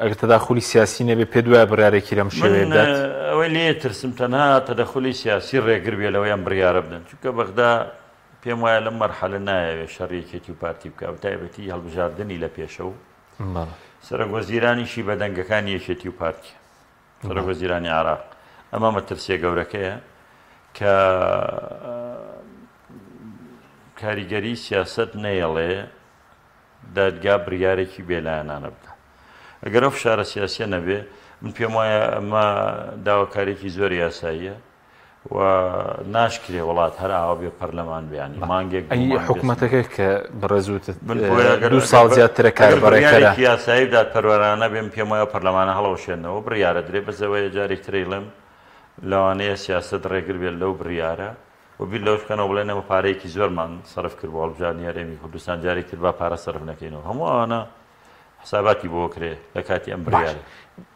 [SPEAKER 1] ئەگەر تەداخولی سیاسی نەبێ پێت وایە بڕیارێکی لەم
[SPEAKER 2] من
[SPEAKER 1] شێوەیە بدات؟
[SPEAKER 2] ئەوەی لێ ترسم تەنها تەدەخولی سیاسی ڕێگر بێ لەوەی ئەم بڕیارە بدەن چونکە بەغدا پێم وایە لەم مەرحەلە نایەوێ شەڕی یەکێتی و پارتی بکا بە تایبەتی هەڵبژاردنی لە پێشە و سەرۆک وەزیرانیشی بە دەنگەکانی یەکێتی و پارتی سەرۆک وەزیرانی عێراق ئەمە مەترسیە گەورەکەیە کە کاریگەری سیاست نەیەڵێ دادگا بریارێکی بێلایەنانە بدا ئەگەر ئەو فشارە سیاسیە نەبێ من پێم وایە ئەمە داواکارێکی زۆر یاساییە و ناشکرێ وڵات هەر ئاوا بێ پەرلەمان بێ یانی مانگێک
[SPEAKER 1] ئەی حکومەتەکە کە بەڕێز وتت
[SPEAKER 2] من بۆیە ئەگەر
[SPEAKER 1] دوو ساڵ زیاترە کار
[SPEAKER 2] ئەگەر
[SPEAKER 1] بەڕێکەرە.
[SPEAKER 2] بڕیارێکی یاسایی و دادپەروەرانە بێ من پێم وایە پەرلەمانە هەڵەوەشێنەوە بڕیارە درێ بەس ئەوەیە جارێک تر ئەیڵێم لەوانەیە سیاسەت ڕێگر بێت لەو بڕیارە و بیر لەوەش بکەنەوە بڵێن ئێمە پارەیەکی زۆرمان سەرف کرد بۆ هەڵبژاردنی هەرێمی کوردستان جارێک تر با پارە سەرف نەکەینەوە هەموو ئەوانە حساباتی بۆ کرێ لە کاتی ئەم
[SPEAKER 1] باش
[SPEAKER 2] بڕیارە.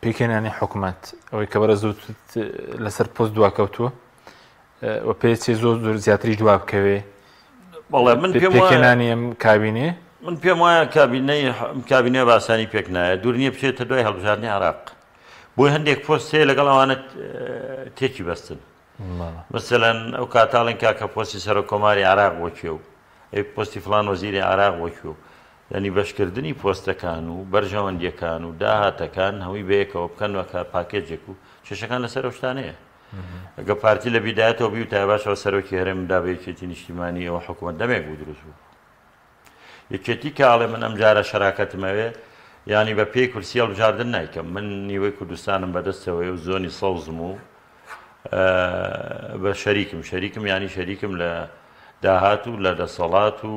[SPEAKER 1] پێکهێنانی حکومەت ئەوەی کە بەڕێز وتت لەسەر پۆست دواکەوتووە و پێچێ زۆر زۆر زیاتریش دوا بکەوێ
[SPEAKER 2] بەڵێ من پێم وایە
[SPEAKER 1] پێکهێنانی ئەم کابینێ
[SPEAKER 2] من پێم وایە کابینەی کابینە بە ئاسانی پێک نایە دوور نییە بچێتە دوای هەڵبژاردنی عێراق بۆی هەندێک پۆست هەیە لەگەڵ ئەوانە تێکی بەستن مەسەلەن ئەو کاتاڵێن کاکە پۆستی سەرۆک کۆماری عێراق بۆ کێ و ئەی پۆستی فڵان وەزیری عێراق بۆ کوێ و یانی بەشکردنی پۆستەکان و بەرژەوەندیەکان و داهاتەکان هەمووی بەیەکەوە بکەن وەکە پاکێجێک و کێشەکان لەسەر ئەو شتانەیە ئەگە پارتی لە بیدایەتەوە بیوتایە باشەوە سەرۆکی هەرێم دا بە یەکێتی نیشتیمانی ئەوە حکوومەت دەمێک بوو دروست بوو یەکێتی کە ئاڵێ من ئەمجارە شەراکەتم ئەوێ یانی بە پێی کورسی هەڵبژاردن نایکەم من نیوەی کوردستانم بەدەستەوەی و زۆنی سەوزم و بە شەریکم شەریکم یانی شەریکم لە داهات و لە دەسەڵات و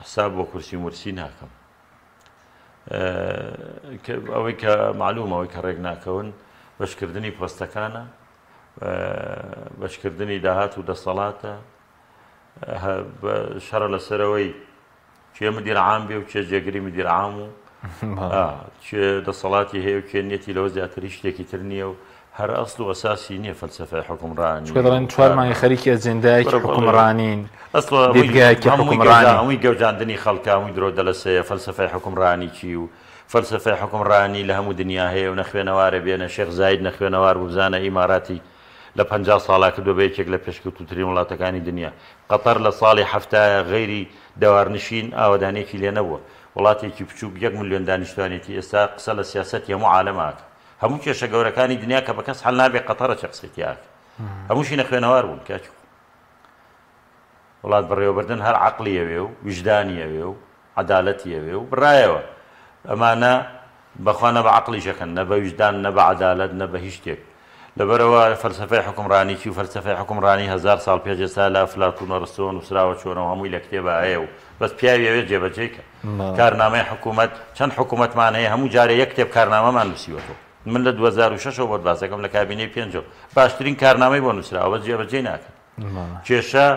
[SPEAKER 2] حساب بۆ کورسی مورسی ناکەم ئەوەی کە معلومە ئەوەی کە ڕێک ناکەون بەشکردنی پۆستەکانە بەشکردنی داهات و دەسەڵاتە شەڕە لەسەرەوەی کێ مدیر عام بێ و کێ جێگری مدیر عام و کێ دەسەڵاتی هەیە و کێ نیەتی لەوە زیاتر هیچ شتێکی تر نییە و هەر ئەسڵ و ئەساسی نییە فەلسەفەی حوکمڕانی
[SPEAKER 1] چونکە دەڵێن چوار مانگە خەریکی ئەجێندایەکی حوکمڕانین
[SPEAKER 2] ئەسڵ
[SPEAKER 1] دیدگایەکی حوکمڕانی
[SPEAKER 2] هەمووی گەوجاندنی خەڵکە هەمووی درۆ دەلەسەیە فەلسەفەی حوکمڕانی چی و فەلسەفەی حوکمڕانی لە هەموو دنیا هەیە و نەخوێنەوارە بێنە شێخ زاید نەخوێنەوار بوو بزانە ئیماراتی لە 50 ساڵا کردووە بە یەکێک لە پێشکەوتووترین وڵاتەکانی دنیا قەتەر لە ساڵی حەفتایە غەیری دەوارنشین ئاوەدانیەکی لێ نەبووە. وڵاتێکی بچووک یەک ملیۆن دانیشتوانێتی ئێستا قسە لە سیاسەتی هەموو عالەم ئاکا. هەموو کێشە گەورەکانی دنیا کە بە کەس حەل نابێ قەتەرە چێ قسەی تیا ئاکا. هەمووشی نەخوێنەوار بوون کاکی خۆم. وڵات بەڕێوەبردن هەر عەقڵی ئەوێ و ویژدانی ئەوێ و عەدالەتی ئەوێ و بڕایەوە. ئەمانە بەخوا نە بە عەقڵیش ئەکەن، نە بە ویژدان، نە بە عەدالەت، نە بە هیچ شتێک. لەبەرئەوە فەلسەفەی حوکمڕانی چی و فەلسەفەی حوکمڕانی هەزار ساڵ پێش ئێستا لە ئەفلاتون و ئەرستۆوە نووسراوە چۆنە و هەمووی لە کتێبا هەیە و بەس پیاوی ئەوێ جێبەجێی کە. کارنامەی حکوومەت، چەند حکوومەتمان هەیە هەموو جارێ یەک کتێب کارنامەمان نووسیوەتەوە. من لە 2006 ەوە بۆت باس دەکەم لە کابینەی پێنجەوە باشترین کارنامەی بۆ نووسراوە بەس جێبەجێی ناکەن. کێشە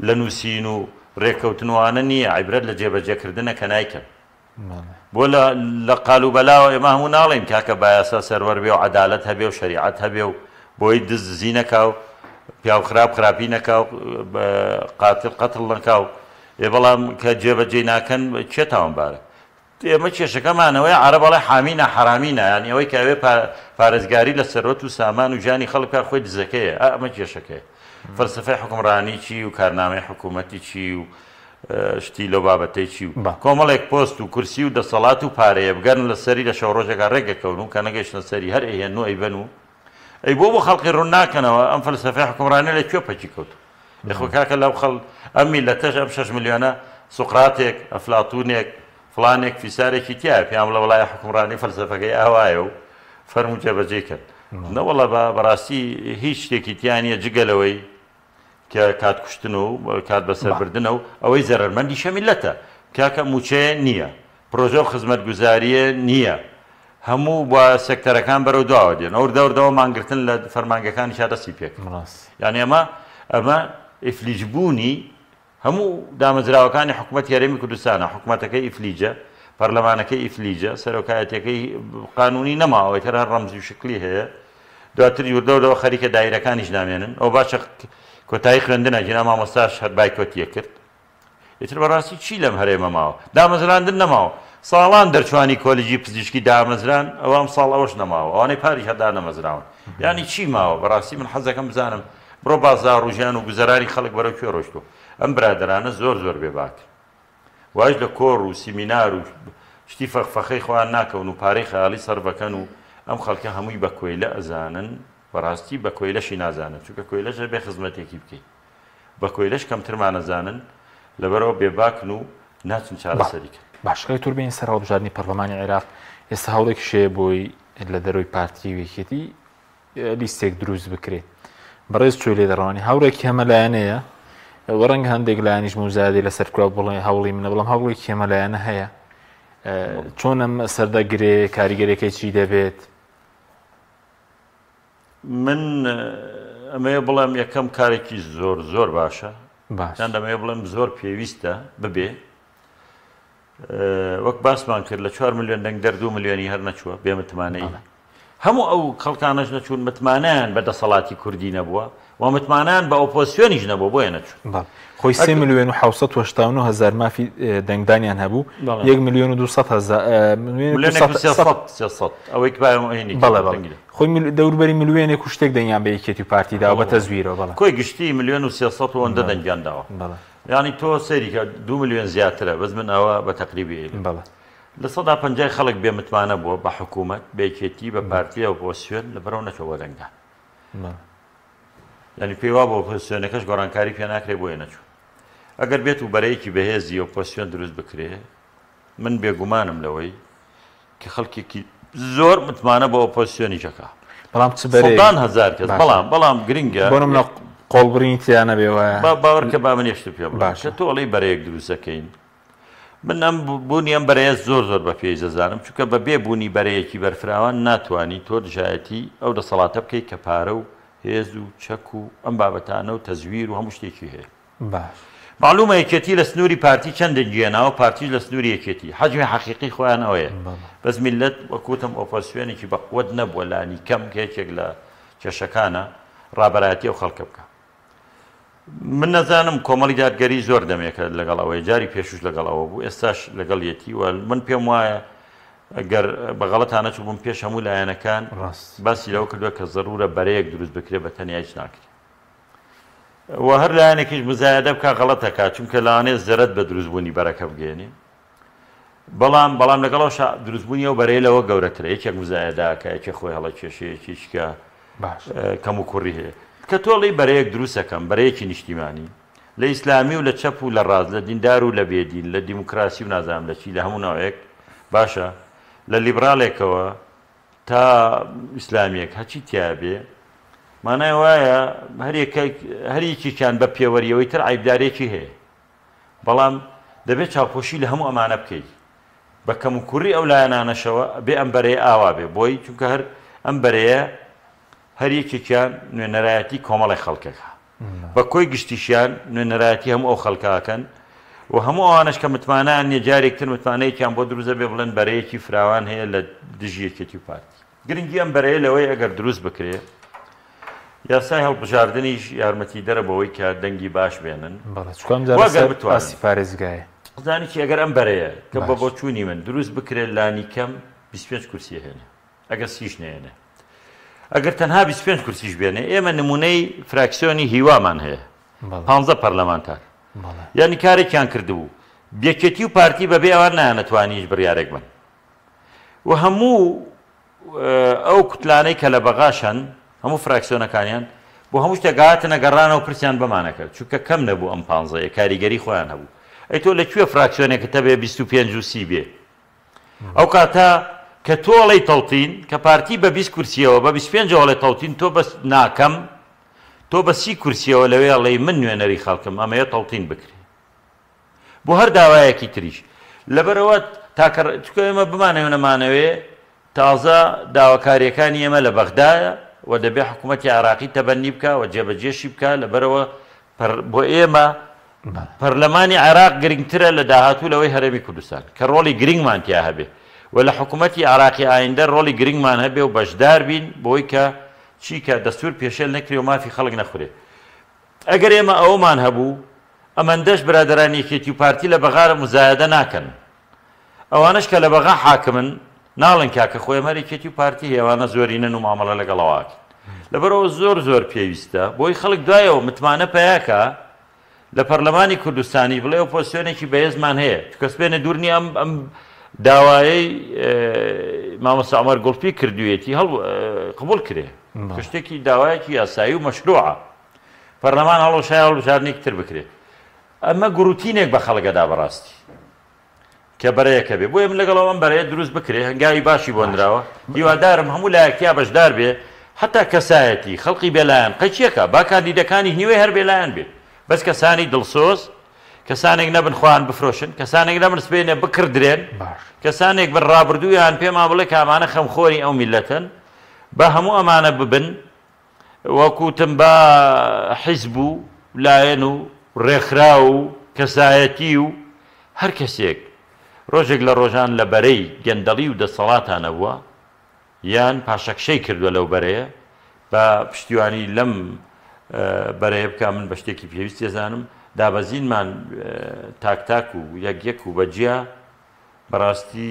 [SPEAKER 2] لە نووسین و رێککەوتن و ئەوانە نییە، عیبرەت لە جێبەجێکردنە کە نایکەن. بۆ لە لە قالوبەلاوە ئێمە هەموو ناڵێین کاکە با یاسا سەروەر بێ و عەدالەت هەبێ و شەریعەت هەبێ و بۆی دز دزی نەکا و پیاو خراپ خراپی نەکا و قاتل قەتڵ نەکا و ئێ بەڵام کە جێبەجێی ناکەن کێ تاوانبارە؟ ئێمە کێشەکەمان ئەوەیە عەرەب ئەڵێ حامی نا حەرامی نا یانی ئەوەی کە ئەوێ پارێزگاری لە سەروەت و سامان و ژیانی خەڵک بکات خۆی دزەکەیە ئا ئەمە کێشەکەیە فەلسەفەی حوکمڕانی چی و کارنامەی حکوومەتی چی و شتی لەو بابەتەی چی و کۆمەڵێک پۆست و کورسی و دەسەڵات و پارەیە بگەرن لە سەری لە شەو ڕۆژێکا ڕێک ئەکەون و کە نەگەیشتنە سەری هەر ئەیهێنن و ئەیبەن و ئەی بۆ بۆ خەڵکی ڕوون ناکەنەوە ئەم فەلسەفەی حوکمڕانیە لە کوێ پەکی کەوتوو؟ ئێ خۆ کاکە لەو خەڵ ئەم میللەتەش ئەم شەش ملیۆنە سوقراتێک، ئەفلاتوونێک، فڵانێک فیسارێکی تیایە پێیان بڵێ وەڵا حوکمڕانی فەلسەفەکەی ئاوایە و فەرموو جێبەجێی کەن. نەوەڵا بە بەڕاستی هیچ شتێکی تیا نییە جگە لەوەی کە کات کوشتن و کات بەسەربردنە و ئەوەی زەرەرمەندیشە میللەتە. کاکە مووچەیە نییە، پرۆژە و خزمەتگوزارییە نییە، هەموو بە سێکتەرەکان بەرەو دواوە دێن، وردە وردەوە مانگرتن لە فەرمانگەکانیشا دەستی پێکرد. یانی ئەمە ئەمە ئیفلیجبوونی هەموو دامەزراوەکانی حکومەتی هەرێمی کوردستانە، حکومەتەکەی ئیفلیجە، پەرلەمانەکەی ئیفلیجە، سەرۆکایەتیەکەی قانونی نەماوە، ئیتر هەر ڕەمزی و شکلی هەیە. دواتر وردە وردەوە خەریکە دایرەکانیش نامێنن. ئەو باشە کۆتایی خوێندنە، گینا مامۆستاش هەر بایکۆتیە کرد. ئیتر بەڕاستی چی لەم هەرێمە ماوە؟ دامەزراندن نەماوە. ساڵان دەرچوانی کۆلیجی پزیشکی دامەزران، ئەوە ئەمساڵ ئەوەش نەماوە. ئەوانەی پاریش هەر دانەمەزراون. یانی چی ماوە؟ بەڕاستی من حەز دەکەم بزانم بڕۆ بازاڕ و ژیان و گوزەرانی خەڵک بەرەو کوێ ڕۆیشتووە. ئەم برادەرانە زۆر زۆر بێباکن. وایش لە کۆڕ و سیمینار و شتی فەخفەخەی خۆیان ناکەون و پارەی خەیاڵی سەرف ئەکەن و ئەم خەڵکە هەمووی بە کۆیلە ئەزانن، بەڕاستی بە کۆیلەشی نازانن، چونکە کۆیلەش ئەبێ خزمەتێکی بکەی. بە کۆیلەش کەمترمان ئەزانن، لەبەرئەوە بێباکن و ناچن چارەسەری کەن.
[SPEAKER 1] باشە کاک تور بێین سەر هەڵبژاردنی پەرلەمانی عێراق، ئێستا هەوڵێکیش هەیە بۆی لە دەرەوەی پارتی و یەکێتی لیستێک دروست بکرێت، بەڕێز چۆی لێ دەڕوانی هەوڵێکی هەمەلایەنەیە و ڕەنگە هەندێک لایەنیش موزایەدەی لەسەر بکرا و بڵێ هەوڵی منە، بەڵام هەوڵێکی هەمەلایەنە هەیە، چۆن ئەم سەردەگرێ، کاریگەریەکەی چی دەبێت؟
[SPEAKER 2] من ئەمەوێ بڵێم یەکەم کارێکی زۆر زۆر باشە یان دەمەوێ بڵێم زۆر پێویستە ببێ وەک باسمان کرد لە 4 میلیۆن دەنگ دەر 2 میلیۆنی هەر نەچووە بێ متمانەی هەموو ئەو خەڵکانەش نەچوون متمانەیان بە دەسەڵاتی کوردی نەبووە و متمانەیان بە ئۆپۆزسیۆنیش نەبووە بۆیە نەچوون.
[SPEAKER 1] خۆی سێ ملیۆن و 789 هەزار مافی دەنگدانیان هەبوو، یەک ملیۆن و 200 هەزار
[SPEAKER 2] ملیۆنێک و 300 ئەوەی کە
[SPEAKER 1] بەڵێ بەڵێ خۆی دەوروبەری ملیۆنێک و شتێک دەنگیان بە یەکێتی و پارتی داوە بە تەزویرەوە بەڵێ.
[SPEAKER 2] کۆی گشتی ملیۆن و 300 و ئەوەندە دەنگیان داوە. یانی تۆ سەیری کە 2 ملیۆن زیاترە بەس من ئەوە بە تەقریبی ئەیڵێم.
[SPEAKER 1] بەڵێ.
[SPEAKER 2] 50% خەڵک بێ متمانە بووە بە حکوومەت، بە یەکێتی، بە پارتی، ئۆپۆزسیۆن، لەبەرئەوە نەچووە بۆ دەنگدان. یانی پێی وابوو ئۆپۆزسیۆنەکەش گۆڕانکاری پێ ناکرێ بۆیە نەچوو. ئەگەر بێت و بەرەیەکی بەهێزی ئۆپۆزسیۆن دروست بکرێ من بێگومانم لەوەی کە خەڵکێکی زۆر متمانە بە ئۆپۆزسیۆنیش ئەکا.
[SPEAKER 1] بەڵام چ بەرەیەک؟
[SPEAKER 2] سەدان هەزار کەس. بەڵام بەڵام گرنگە
[SPEAKER 1] بۆ نمونە قۆڵبڕینی تیا نەبێ وایە؟
[SPEAKER 2] با باوەڕکە با من یەک شتت پێ بڵێم. کە تۆ ئەڵێی بەرەیەک دروست ئەکەین من ئەم بوونی ئەم بەرەیە زۆر زۆر بە پێویست دەزانم، چونکە بە بێ بوونی بەرەیەکی بەرفراوان ناتوانی تۆ دژایەتی ئەو دەسەڵاتە بکەیت کە پارە و هێز و چەک و ئەم بابەتانە و تەزویر و هەموو شتێکی هەیە.
[SPEAKER 1] باش.
[SPEAKER 2] مەعلومە یەکێتی لە سنووری پارتی چەند دەنگی هێناوە، پارتیش لە سنووری یەکێتی. حەجمی حەقیقی خۆیان ئەوەیە. بەس میللەت وەک وتم ئۆپۆزسیۆنێکی بە قوەت نەبووە لانیکەم کە یەکێک لە کێشەکانە ڕابەرایەتی ئەو خەڵکە بکا. من نەزانم کۆمەڵی دادگەری زۆر دەمێکە لەگەڵ ئەوەیە جاری پێشوش لەگەڵ ئەوە بوو ئێستاش لەگەڵ یەتی و من پێم وایە گەر بە غەڵەتا نەچووبم پێش هەموو لایەنەکان باسی لەوە کردووە کە زەرورە بەرەیەک دروست بکرێت بە تەنیا هیچ ناکرێت و هەر لایەنێکیش مزایەدە بکا غەڵەت ئەکات چونکە لەوانەیە زەرەد بە دروستبوونی بەرەکە بگەیەنێ بەڵام بەڵام لەگەڵ ئەوشا دروستبوونی ئەو بەرەیە لەوە گەورەترە یەکێک مزایەدە ئەکا یەکێک خۆی هەڵەکێشێ یەکێکی کە کەم و کوڕی هەیە کە تۆ ئەڵێی بەرەیەک دروست ئەکەم بەرەیەکی نیشتیمانی لە ئیسلامی و لە چەپ و لە ڕاست لە دیندار و لە بێدین لە دیموکراسی و نازانم لە چی لە هەموو ناوێک باشە لە لیبراڵێکەوە تا ئیسلامیەک هەچی تیا بێ مانای وایە هەر یەکێکیان بە پێوەریەوەی تر عیبدارێکی هەیە بەڵام دەبێت چاوپۆشی لە هەموو ئەمانە بکەیت بە کەموکوڕی ئەو لایەنانەشەوە بێ ئەم بەرەیە ئاوا بێ بۆی چونکە هەر ئەم بەرەیە هەر یەکێکیان نوێنەرایەتی کۆمەڵی خەڵکەکە بە کۆی گشتیشیان نوێنەرایەتی هەموو ئەو خەڵکاکەن و هەموو ئەوانەش کە متمانەیان نیە جارێک تر متمانەیەکیان بۆ دروست دەبێ بڵێن بەرەیەکی فراوان هەیە لە دژی یەکێتی و پارتی. گرنگی ئەم بەرەیە لەوەی ئەگەر دروست بکرێ یاسای هەڵبژاردنیش یارمەتیدەرە بەوەی کە دەنگی باش بێنن.
[SPEAKER 1] بەڵێ چونکە ئەم جارە
[SPEAKER 2] وە گەر
[SPEAKER 1] سەر
[SPEAKER 2] بتوانن.
[SPEAKER 1] ئاستی پارێزگایە.
[SPEAKER 2] زانی چی ئەگەر ئەم بەرەیە کە بە
[SPEAKER 1] باش.
[SPEAKER 2] بۆچوونی من دروست بکرێت لانیکەم 25 کورسی ئەهێنێ ئەگەر سیش نەیەنێ ئەگەر تەنها 25 کورسیش بێنێ ئێمە نمونەی فراکسیۆنی هیوامان هەیە
[SPEAKER 1] بەڵێ.
[SPEAKER 2] پانزە پەرلەمانتار
[SPEAKER 1] بەڵێ.
[SPEAKER 2] یانی کارێکیان کردبوو یەکێتی و پارتی بەبێ ئەوان نایانەتوانی هیچ بڕیارێک بەن و هەموو ئەو کوتلانەی کە لە بەغاش هەن، هەموو فراکسیۆنەکانیان، بۆ هەموو شتێک هاتنە گەڕانەوە پرسیان بەمانە کرد، چونکە کەم نەبوو ئەم پانزەیە، کاریگەری خۆیان هەبوو. ئەی تۆ لە کوێ فراکسیۆنێکت هەبێ 25 و 30 بێ؟ ئەو کاتە کە تۆ ئەڵێی تەوتین، کە پارتی بە 20 کورسیەوە، بە 25 ەوە ئەڵێ تەوتین، تۆ بەس ناکەم، تۆ بە 30 کورسیەوە لەوێ ئەڵێی من نوێنەری خەڵکم، ئەمەوێ تەوتین بکرێ. بۆ هەر داوایەکی تریش. لەبەرئەوە تاکە چونکە ئێمە بمانەوێ نەمانەوێ تازە داواکارییەکانی ئێمە لە بەغدایە و دەبێ حکوومەتی عێراقی تەبەنی بکا و جێبەجێشی بکا، لەبەرئەوە بۆ ئێمە پەرلەمانی عێراق گرنگترە لە داهاتوو لەوەی هەرێمی کوردستان کە ڕۆڵی گرنگمان تیا هەبێ و لە حکوومەتی عێراقی ئایندە ڕۆڵی گرنگمان هەبێ و بەشدار بین بۆی کە چی کە دەستوور پێشێل نەکرێ و مافی خەڵک نەخورێ. ئەگەر ئێمە ئەوەمان هەبوو ئەمەندەش برادەرانی یەکێتی و پارتی لە بەغا موزایەدە ناکەن. ئەوانەش کە لە بەغا حاکمن ناڵێن کاکە خۆ ئێمە هەر یەکێتی و پارتی هەیە ئەوانە زۆرینەن و مامەڵە لەگەڵ ئەوە ئەکەین. لەبەرئەوە زۆر زۆر پێویستە بۆی خەڵک دوایەوە متمانە پەیاکا لە پەرلەمانی کوردستانیش بڵێ ئۆپۆزسیۆنێکی بەهێزمان هەیە چونکە سبەینێ دوور نییە ئەم ئەم داوایەی مامۆستا عومەر گوڵپی کردوویەتی هەڵ قبوڵ کرێ کە شتێکی داوایەکی یاسایی و مەشروعە. پەرلەمان هەڵوەشایە هەڵبژاردنێکی تر بکرێت ئەمە گوڕوتینێک بە خەڵک ئەدا بەڕاستی کە بەرەیەکە بێ بۆیە من لەگەڵ ئەوەم بەرەیە دروست بکرێ هەنگاوی باشی بۆ نراوە هیوادارم هەموو لایەک تیا بەشدار بێ حتا کەسایەتی خەڵقی بێلایەن قەیچیەکە با کاندیدەکانی نیوەی هەر بێلایەن بێ بەس کەسانی دڵسۆز کەسانێک نەبن خۆیان بفرۆشن کەسانێک نەبن سبەینێ بکڕدرێن کەسانێک بن ڕابردوویان پێمان بڵێ کە ئەمانە خەمخۆری ئەو میللەتەن با هەموو ئەمانە ببن وەک وتم با حیزب و لایەن و ڕێکخراو و کەسایەتی و هەر کەسێک ڕۆژێک لە ڕۆژان لە بەرەی گەندەڵی و دەسەڵاتا نەبووە یان پاشەکشەی کردووە لەو بەرەیە با پشتیوانی لەم بەرەیە بکا من بە شتێکی پێویست دەزانم دابەزینمان تاک تاک و یەک یەک و بە جیا بەڕاستی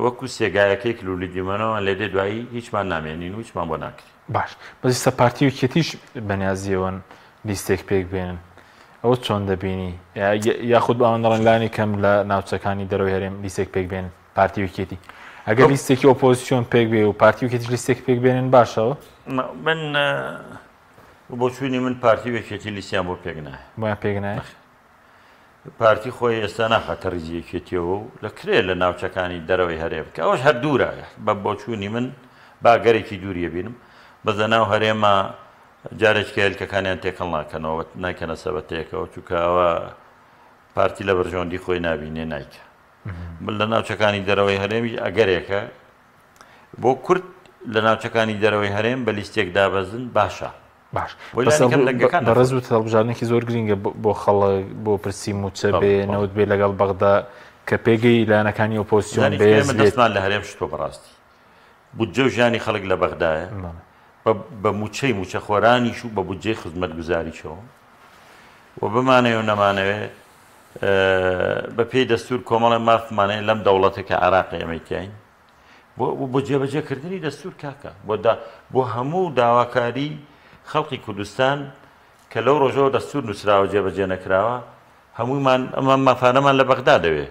[SPEAKER 2] وەکو سێگایەکەی کلولی دیمەنەوەمان لێدێ دوایی هیچمان نامێنین و هیچمان بۆ ناکرێ.
[SPEAKER 1] باش بەس ئیستا پارتی و یەکێتیش بەنیازیەوەن لیستێک پێک بێنن ئەوە چۆن دەبینی یاخود ئەوان دەڵێن لانی کەم لە ناوچەکانی دەرەوەی هەرێم لیستێک پێک بێنن پارتی و یەکێتی ئەگەر لیستێکی ئۆپۆزیسیۆن پێک بێ و پارتی و یەکێتیش لیستێک پێک بێنن باشەوە
[SPEAKER 2] من بۆچوونی من پارتی و یەکێتی لیستیان بۆ پێک نایە
[SPEAKER 1] بۆیان پێک نایە
[SPEAKER 2] پارتی خۆی ئێستا ناخاتە ڕیزی یەکێتیەوە و لە کرێ لە ناوچەکانی دەرەوەی هەرێم کە ئەوەش هەر دوورە بە بۆچوونی من با گەرێکی دووریە بینم بەس لە ناو هەرێمە جارێک هێلکەکانیان تێکەڵ ناکەنەوە نایکەنە سەبەتەیەکەوە چونکە ئەوە پارتی لە بەرژەوەندی خۆی نابینێ نایکە من لە ناوچەکانی دەرەوەی هەرێمی ئەگەرێکە بۆ کورد لە ناوچەکانی دەرەوەی هەرێم بە لیستێک دابەزن باشە
[SPEAKER 1] باش بەڕێز وتت هەڵبژاردنێکی زۆر گرینگە بۆ خەڵک بۆ پرسی مووچە بێ نەوت بێ لەگەڵ بەغدا کە پێگەی لایەنەکانی ئۆپۆزسیۆن بەهێز بێت.
[SPEAKER 2] دەستمان لە هەرێم شتووە بەڕاستی بودجە و ژیانی خەڵک لە بەغدایە بە مووچەی مووچەخۆرانیش و بە بودجەی خزمەتگوزاریشەوە و بمانەوێ و نەمانەوێ بە پێی دەستور کۆمەڵێ مافمان هەیە لەم دەوڵەتە کە عێراقی ئێمەی تیاین بۆ بۆ جێبەجێ کردنی دەستور کاکە بۆ دا بۆ هەموو داواکاری خەڵکی کوردستان کە لەو ڕۆژەوە دەستور نووسراوە جێبەجێ نەکراوە هەموومان ئەمە مافانەمان لە بەغدا دەوێ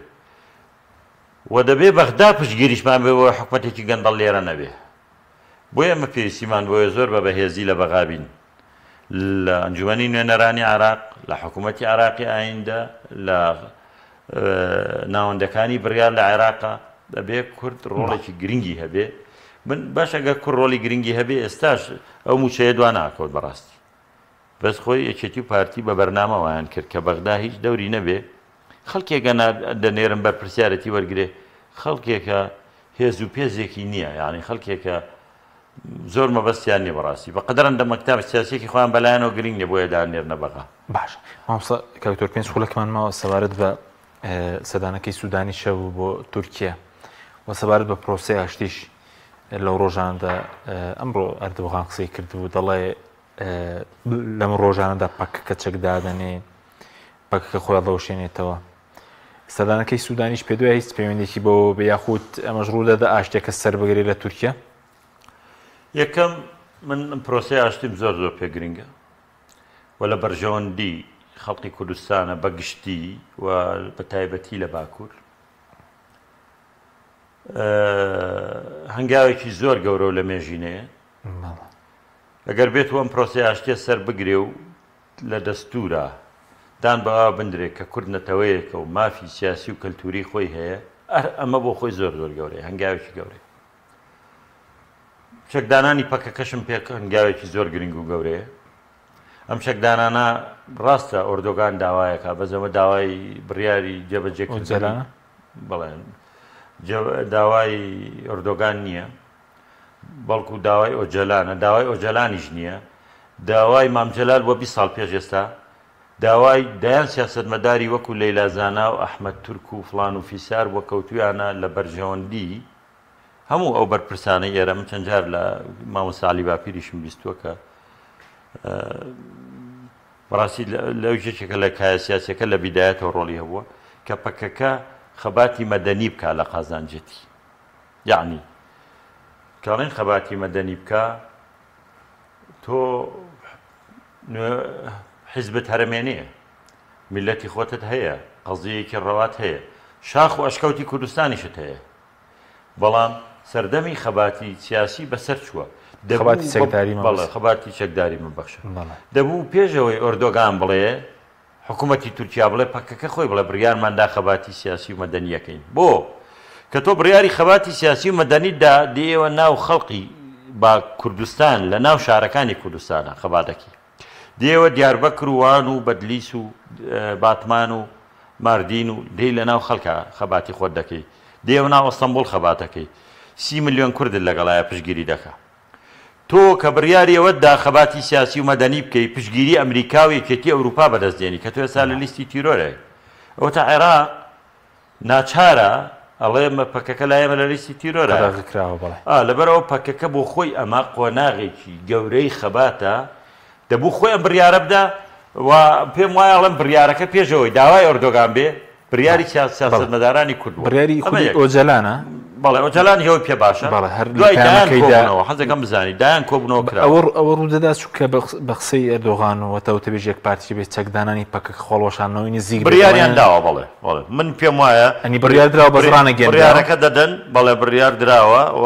[SPEAKER 2] و دەبێ بەغدا پشتگیریشمان بێ بۆ حکومەتێکی گەندەڵ لێرە نەبێ بۆیە ئێمە پێویستیمان بۆیە زۆر بە بەهێزی لە بەغا بین لە ئەنجومەنی نوێنەرانی عێراق، لە حکوومەتی عێراقی ئایندە، لە ناوەندەکانی بڕیار لە عێراقا دەبێ کورد ڕۆڵێکی گرنگی هەبێ. من باش ئەگەر کورد ڕۆڵی گرنگی هەبێ ئێستاش ئەو مووچەیە دوا ناکەوت بەڕاستی. بەس خۆی یەکێتی و پارتی بە بەرنامە وایان کرد کە بەغدا هیچ دەوری نەبێ خەڵکێکە دەنێرن بەرپرسیارەتی وەرگرێ خەڵکێکە هێز و پێزێکی نییە یعنی خەڵکێکە زۆر مەبەستیان نیە بەڕاستی بە قەدەر ئەندە مەکتاب سیاسیەکی خۆیان بەلایانەوە گرنگ نیە بۆیە دانێرنە بەغا.
[SPEAKER 1] باشە مامۆستا کاک دکتۆر پێنج خولەکمان ماوە سەبارەت بە سەردانەکەی سودانی شەو بۆ تورکیا و سەبارەت بە پرۆسەی ئاشتیش لەو ڕۆژاندا ئەمڕۆ ئەردۆغان قسەی کردبوو دەڵێ لەم ڕۆژانەدا پەکەکە چەک دادەنێ، پەکەکە خۆی هەڵدەوەشێنێتەوە. سەردانەکەی سوودانیش پێدوای هیچ پەیوەندێکی بەوە بێ یاخود ئەمەش ڕوودەدا ئاشتیەکە سەر بگرێ لە تورکیا؟
[SPEAKER 2] یەکەم من پرۆسەی ئاشتیم زۆر زۆر پێ گرنگە و لە بەرژەوەندی خەڵقی کوردستانە بە گشتی و بە تایبەتی لە باکوور هەنگاوێکی زۆر گەورە و لە مێژینەیە ئەگەر بێت و ئەم پرۆسەی ئاشتیە سەر بگرێ و لە دەستوورا دان بەوە بندرێ کە کورد نەتەوەیەکە و مافی سیاسی و کەلتووری خۆی هەیە، ئەر ئەمە بۆ خۆی زۆر زۆر گەورەیە، هەنگاوێکی گەورەیە. چەکدانانی پەکەکەشم پێ هەنگاوێکی زۆر گرنگ و گەورەیە. ئەم چەکدانانە ڕاستە ئۆردۆگان داوایەکە، بەس ئەمە داوای بڕیاری جێبەجێکردنی بەڵێ داوای ئۆردۆگان نییە. بەڵکو داوای ئۆجەلانە، داوای ئۆجەلانیش نییە، داوای مام جەلال بووە 20 ساڵ پێش ئێستا، داوای دەیان سیاسەتمەداری وەکو لەیلا زانا و ئەحمەد تورک و فڵان و فیسار بووە کەوتویانە لە بەرژەوەندی هەموو ئەو بەرپرسانەی ئێرە. من چەند جار لە مامۆستا عەلی باپیریشم بیستووە کە بەڕاستی لەو یەکێکە لە کایە سیاسیەکە لە بیدایەتەوە ڕۆڵی هەبووە کە پەکەکە خەباتی مەدەنی بکا لە قازانجێتی. یەعنی کە ئەڵێن خەباتی مەدەنی بکە تۆ حیزبت هەرەمێنێ میلەتی خۆتت هەیە قەزیەیەکی ڕەوات هەیە شاخ و ئەشکەوتی کوردستانیشت هەیە بەڵام سەردەمی خەباتی سیاسی بەسەر چووە
[SPEAKER 1] خەباتی چەکداری
[SPEAKER 2] بەڵێ خەباتی چەکداری من بەخشە دەبوو پێشەوەی ئۆردۆگان بڵێ حکومەتی تورکیا بڵێ پەکەکە خۆی بڵێ بڕیارمان دا خەباتی سیاسی و مەدەنی ئەکەین بۆ؟ کە تۆ بڕیاری خەباتی سیاسی و مەدەنیت دا دێیەوە ناو خەڵقی با کوردستان لە ناو شارەکانی کوردستانە خەبات ئەکەی دێیەوە دیاربەکر و وان و بەدلیس و باتمان و ماردین و دێی لە ناو خەڵکا خەباتی خۆت دەکەی دێیەوە ناو ئەستەنبوڵ خەبات ئەکەی سی ملیۆن کوردت لەگەڵایە پشتگیری دەکا. تۆ کە بڕیاری ئەوەت دا خەباتی سیاسی و مەدەنی بکەی پشتگیری ئەمریکا و یەکێتی ئەوروپا بەدەست دێنی کە تۆ ئێستا لە لیستی تیرۆرای ئەوەتا عێراق ناچارە ئەڵێ مە پەکەکە لای ئێمە لە لیستی تیرۆرە
[SPEAKER 1] قەدەغە کراوە بەڵێ.
[SPEAKER 2] ئا لەبەرئەوە پەکەکە بۆ خۆی ئەمە قۆناغێکی گەورەی خەباتە دەبوو خۆی ئەم بڕیارە بدا و پێم وایە ئەڵێم بڕیارەکە پێش ئەوەی داوای ئەردۆگان بێ بڕیاری سیاسەتمەدارانی کورد بووە.
[SPEAKER 1] بڕیاری خودی ئۆجەلانە؟
[SPEAKER 2] بەڵێ ئۆجەلانیش ئەوەی پێ باشە.
[SPEAKER 1] بەڵێ هەر لە
[SPEAKER 2] دوای دایان
[SPEAKER 1] پەیامەکەیدا
[SPEAKER 2] کۆبوونەوە حەز دەکەم بزانی دایان کۆبوونەوە کراوە.
[SPEAKER 1] ئەوە ئەوە ڕوودەدا چونکە بە قسەی ئەردۆغان و هەتا وتەبێژی یەک پارتی بێ چەکدانانی پەکەکە خۆڵوەشاندنەوەی نزیک بێت
[SPEAKER 2] بڕیاریان داوە بەڵێ بەڵێ من پێم وایە
[SPEAKER 1] ئەنی بڕیار دراوە بەس ڕانەگەیەنراوە.
[SPEAKER 2] بڕیارەکە دەدەن بەڵێ بڕیار دراوە و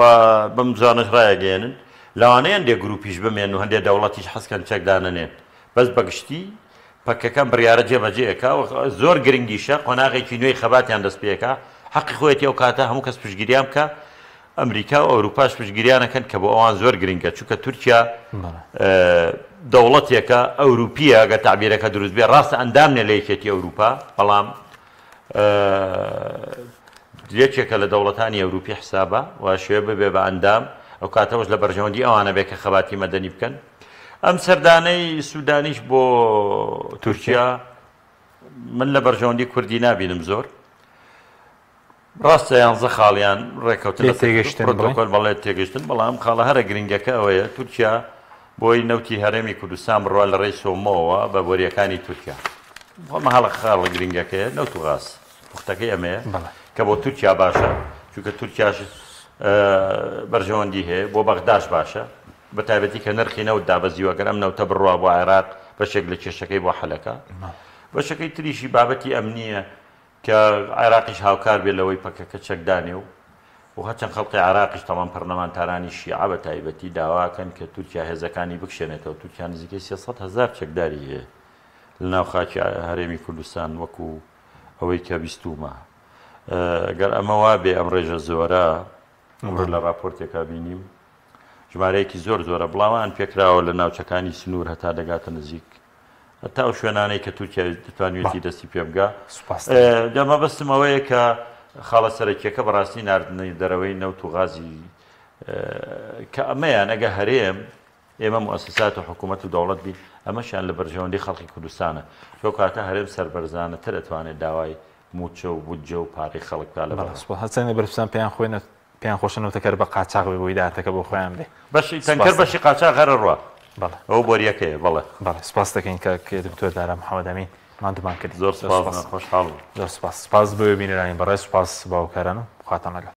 [SPEAKER 2] بەم زوانەش ڕایەگەیەنن لەوانەیە هەندێ گروپیش بمێنن و هەندێ دەوڵەتیش حەز کەن چەک دانەنێن بەس بە گشتی پەکەکە ئەم بڕیارە جێ بەجێ ئەکا و زۆر گرنگیشە قۆناغێکی نوێی خەباتیان دەست پێ ئەکا حەقی خۆیەتی ئەو کاتە هەموو کەس پشتگیریان بکا ئەمریکا و ئەوروپاش پشتگیریان ئەکەن کە بۆ ئەوان زۆر گرنگە چونکە تورکیا دەوڵەتێکە ئەوروپیە گەر تەعبیرەکە دروست بێ ڕاستە ئەندام نیە لە یەکێتی ئەوروپا بەڵام یەکێکە لە دەوڵەتانی ئەوروپی حسابە و شێ ببێ بە ئەندام ئەو کاتەوەش لە بەرژەوەندی ئەوانە بێ کە خەباتی مەدەنی بکەن ئەم سەردانەی سودانیش بۆ تورکیا من لە بەرژەوەندی کوردی نابینم زۆر ڕاستە یانزە خاڵیان ڕێککەوتن
[SPEAKER 1] لێ تێگەشتن بڵێ.
[SPEAKER 2] پرۆتۆکۆل بەڵێ تێگەشتن بەڵام خاڵە هەرە گرنگەکە ئەوەیە تورکیا بۆی نەوتی هەرێمی کوردستان بڕوا لە ڕێی سۆمۆوە بە بۆریەکانی تورکیا ئەمە هەڵە خاڵە گرنگەکەیە نەوت و غاز پوختەکەی ئەمەیە
[SPEAKER 1] بەڵێ.
[SPEAKER 2] کە بۆ تورکیا باشە چونکە تورکیاش بەرژەوەندی هەیە بۆ بەغداش باشە بە تایبەتی کە نرخی نەوت دابەزیوە گەر ئەم نەوتە بڕوا بۆ عێراق بەشێک لە کێشەکەی بۆ حەلەکە بەشەکەی تریشی بابەتی ئەمنیە کە عێراقیش هاوکار بێت لەوەی پەکەکە چەک دانێ و و هەرچەند خەڵقی عێراقیش تەڵەن پەرلەمانتارانی شیعە بە تایبەتی داواکەن کە تورکیا هێزەکانی بکشێنێتەوە تورکیا نزیکەی 300 هەزار چەکداری هەیە لە ناو خاکی هەرێمی کوردستان وەکو ئەوەی کە بیستومە گەر ئەمە وابێ ئەم ڕێژە زۆرە ئەمڕۆ لە ڕاپۆرتێکا بینیم ژمارەیەکی زۆر زۆرە بڵاوان پێکراوە لە ناوچەکانی سنوور هەتا دەگاتە نزیک هەتا ئەو شوێنانەی کە تورکیا توانیویەتی دەستی پێ بگا. جا مەبەستم ئەوەیە کە خاڵە سەرەکیەکە بەڕاستی ناردنی دەرەوەی نەوت و غازی کە ئەمەیان ئەگە هەرێم ئێمە موسسات و حکوومەت و دەوڵەت بین ئەمەشیان لە بەرژەوەندی خەڵکی کوردستانە چۆ کاتە هەرێم سەربەرزانەتر ئەتوانێت داوای موچە و بودجە و پارەی خەڵک بکا لە بەغدا.
[SPEAKER 1] هەرچەندە بەرپرسان پێیان خۆی پێیان خۆشە نەوتەکەر بە قاچاغ بێ بۆی داهاتەکە بۆ خۆیان بێ.
[SPEAKER 2] بەشی تەنکەر بەشی قاچاغ هەر ئەڕوا.
[SPEAKER 1] بەڵێ.
[SPEAKER 2] ئەوە بۆریەکەیە، بەڵێ.
[SPEAKER 1] بەڵێ سوپاست دەکەین کاک دکتۆر دارا محەمەد ئەمین ماندوومان کردی.
[SPEAKER 2] زۆر سوپاس، خۆشحاڵ بووم.
[SPEAKER 1] زۆر سوپاس. سوپاس بۆ بینەرانی بەڕێز، سوپاس بۆ هاوکاران و خواتان لەگەڵ.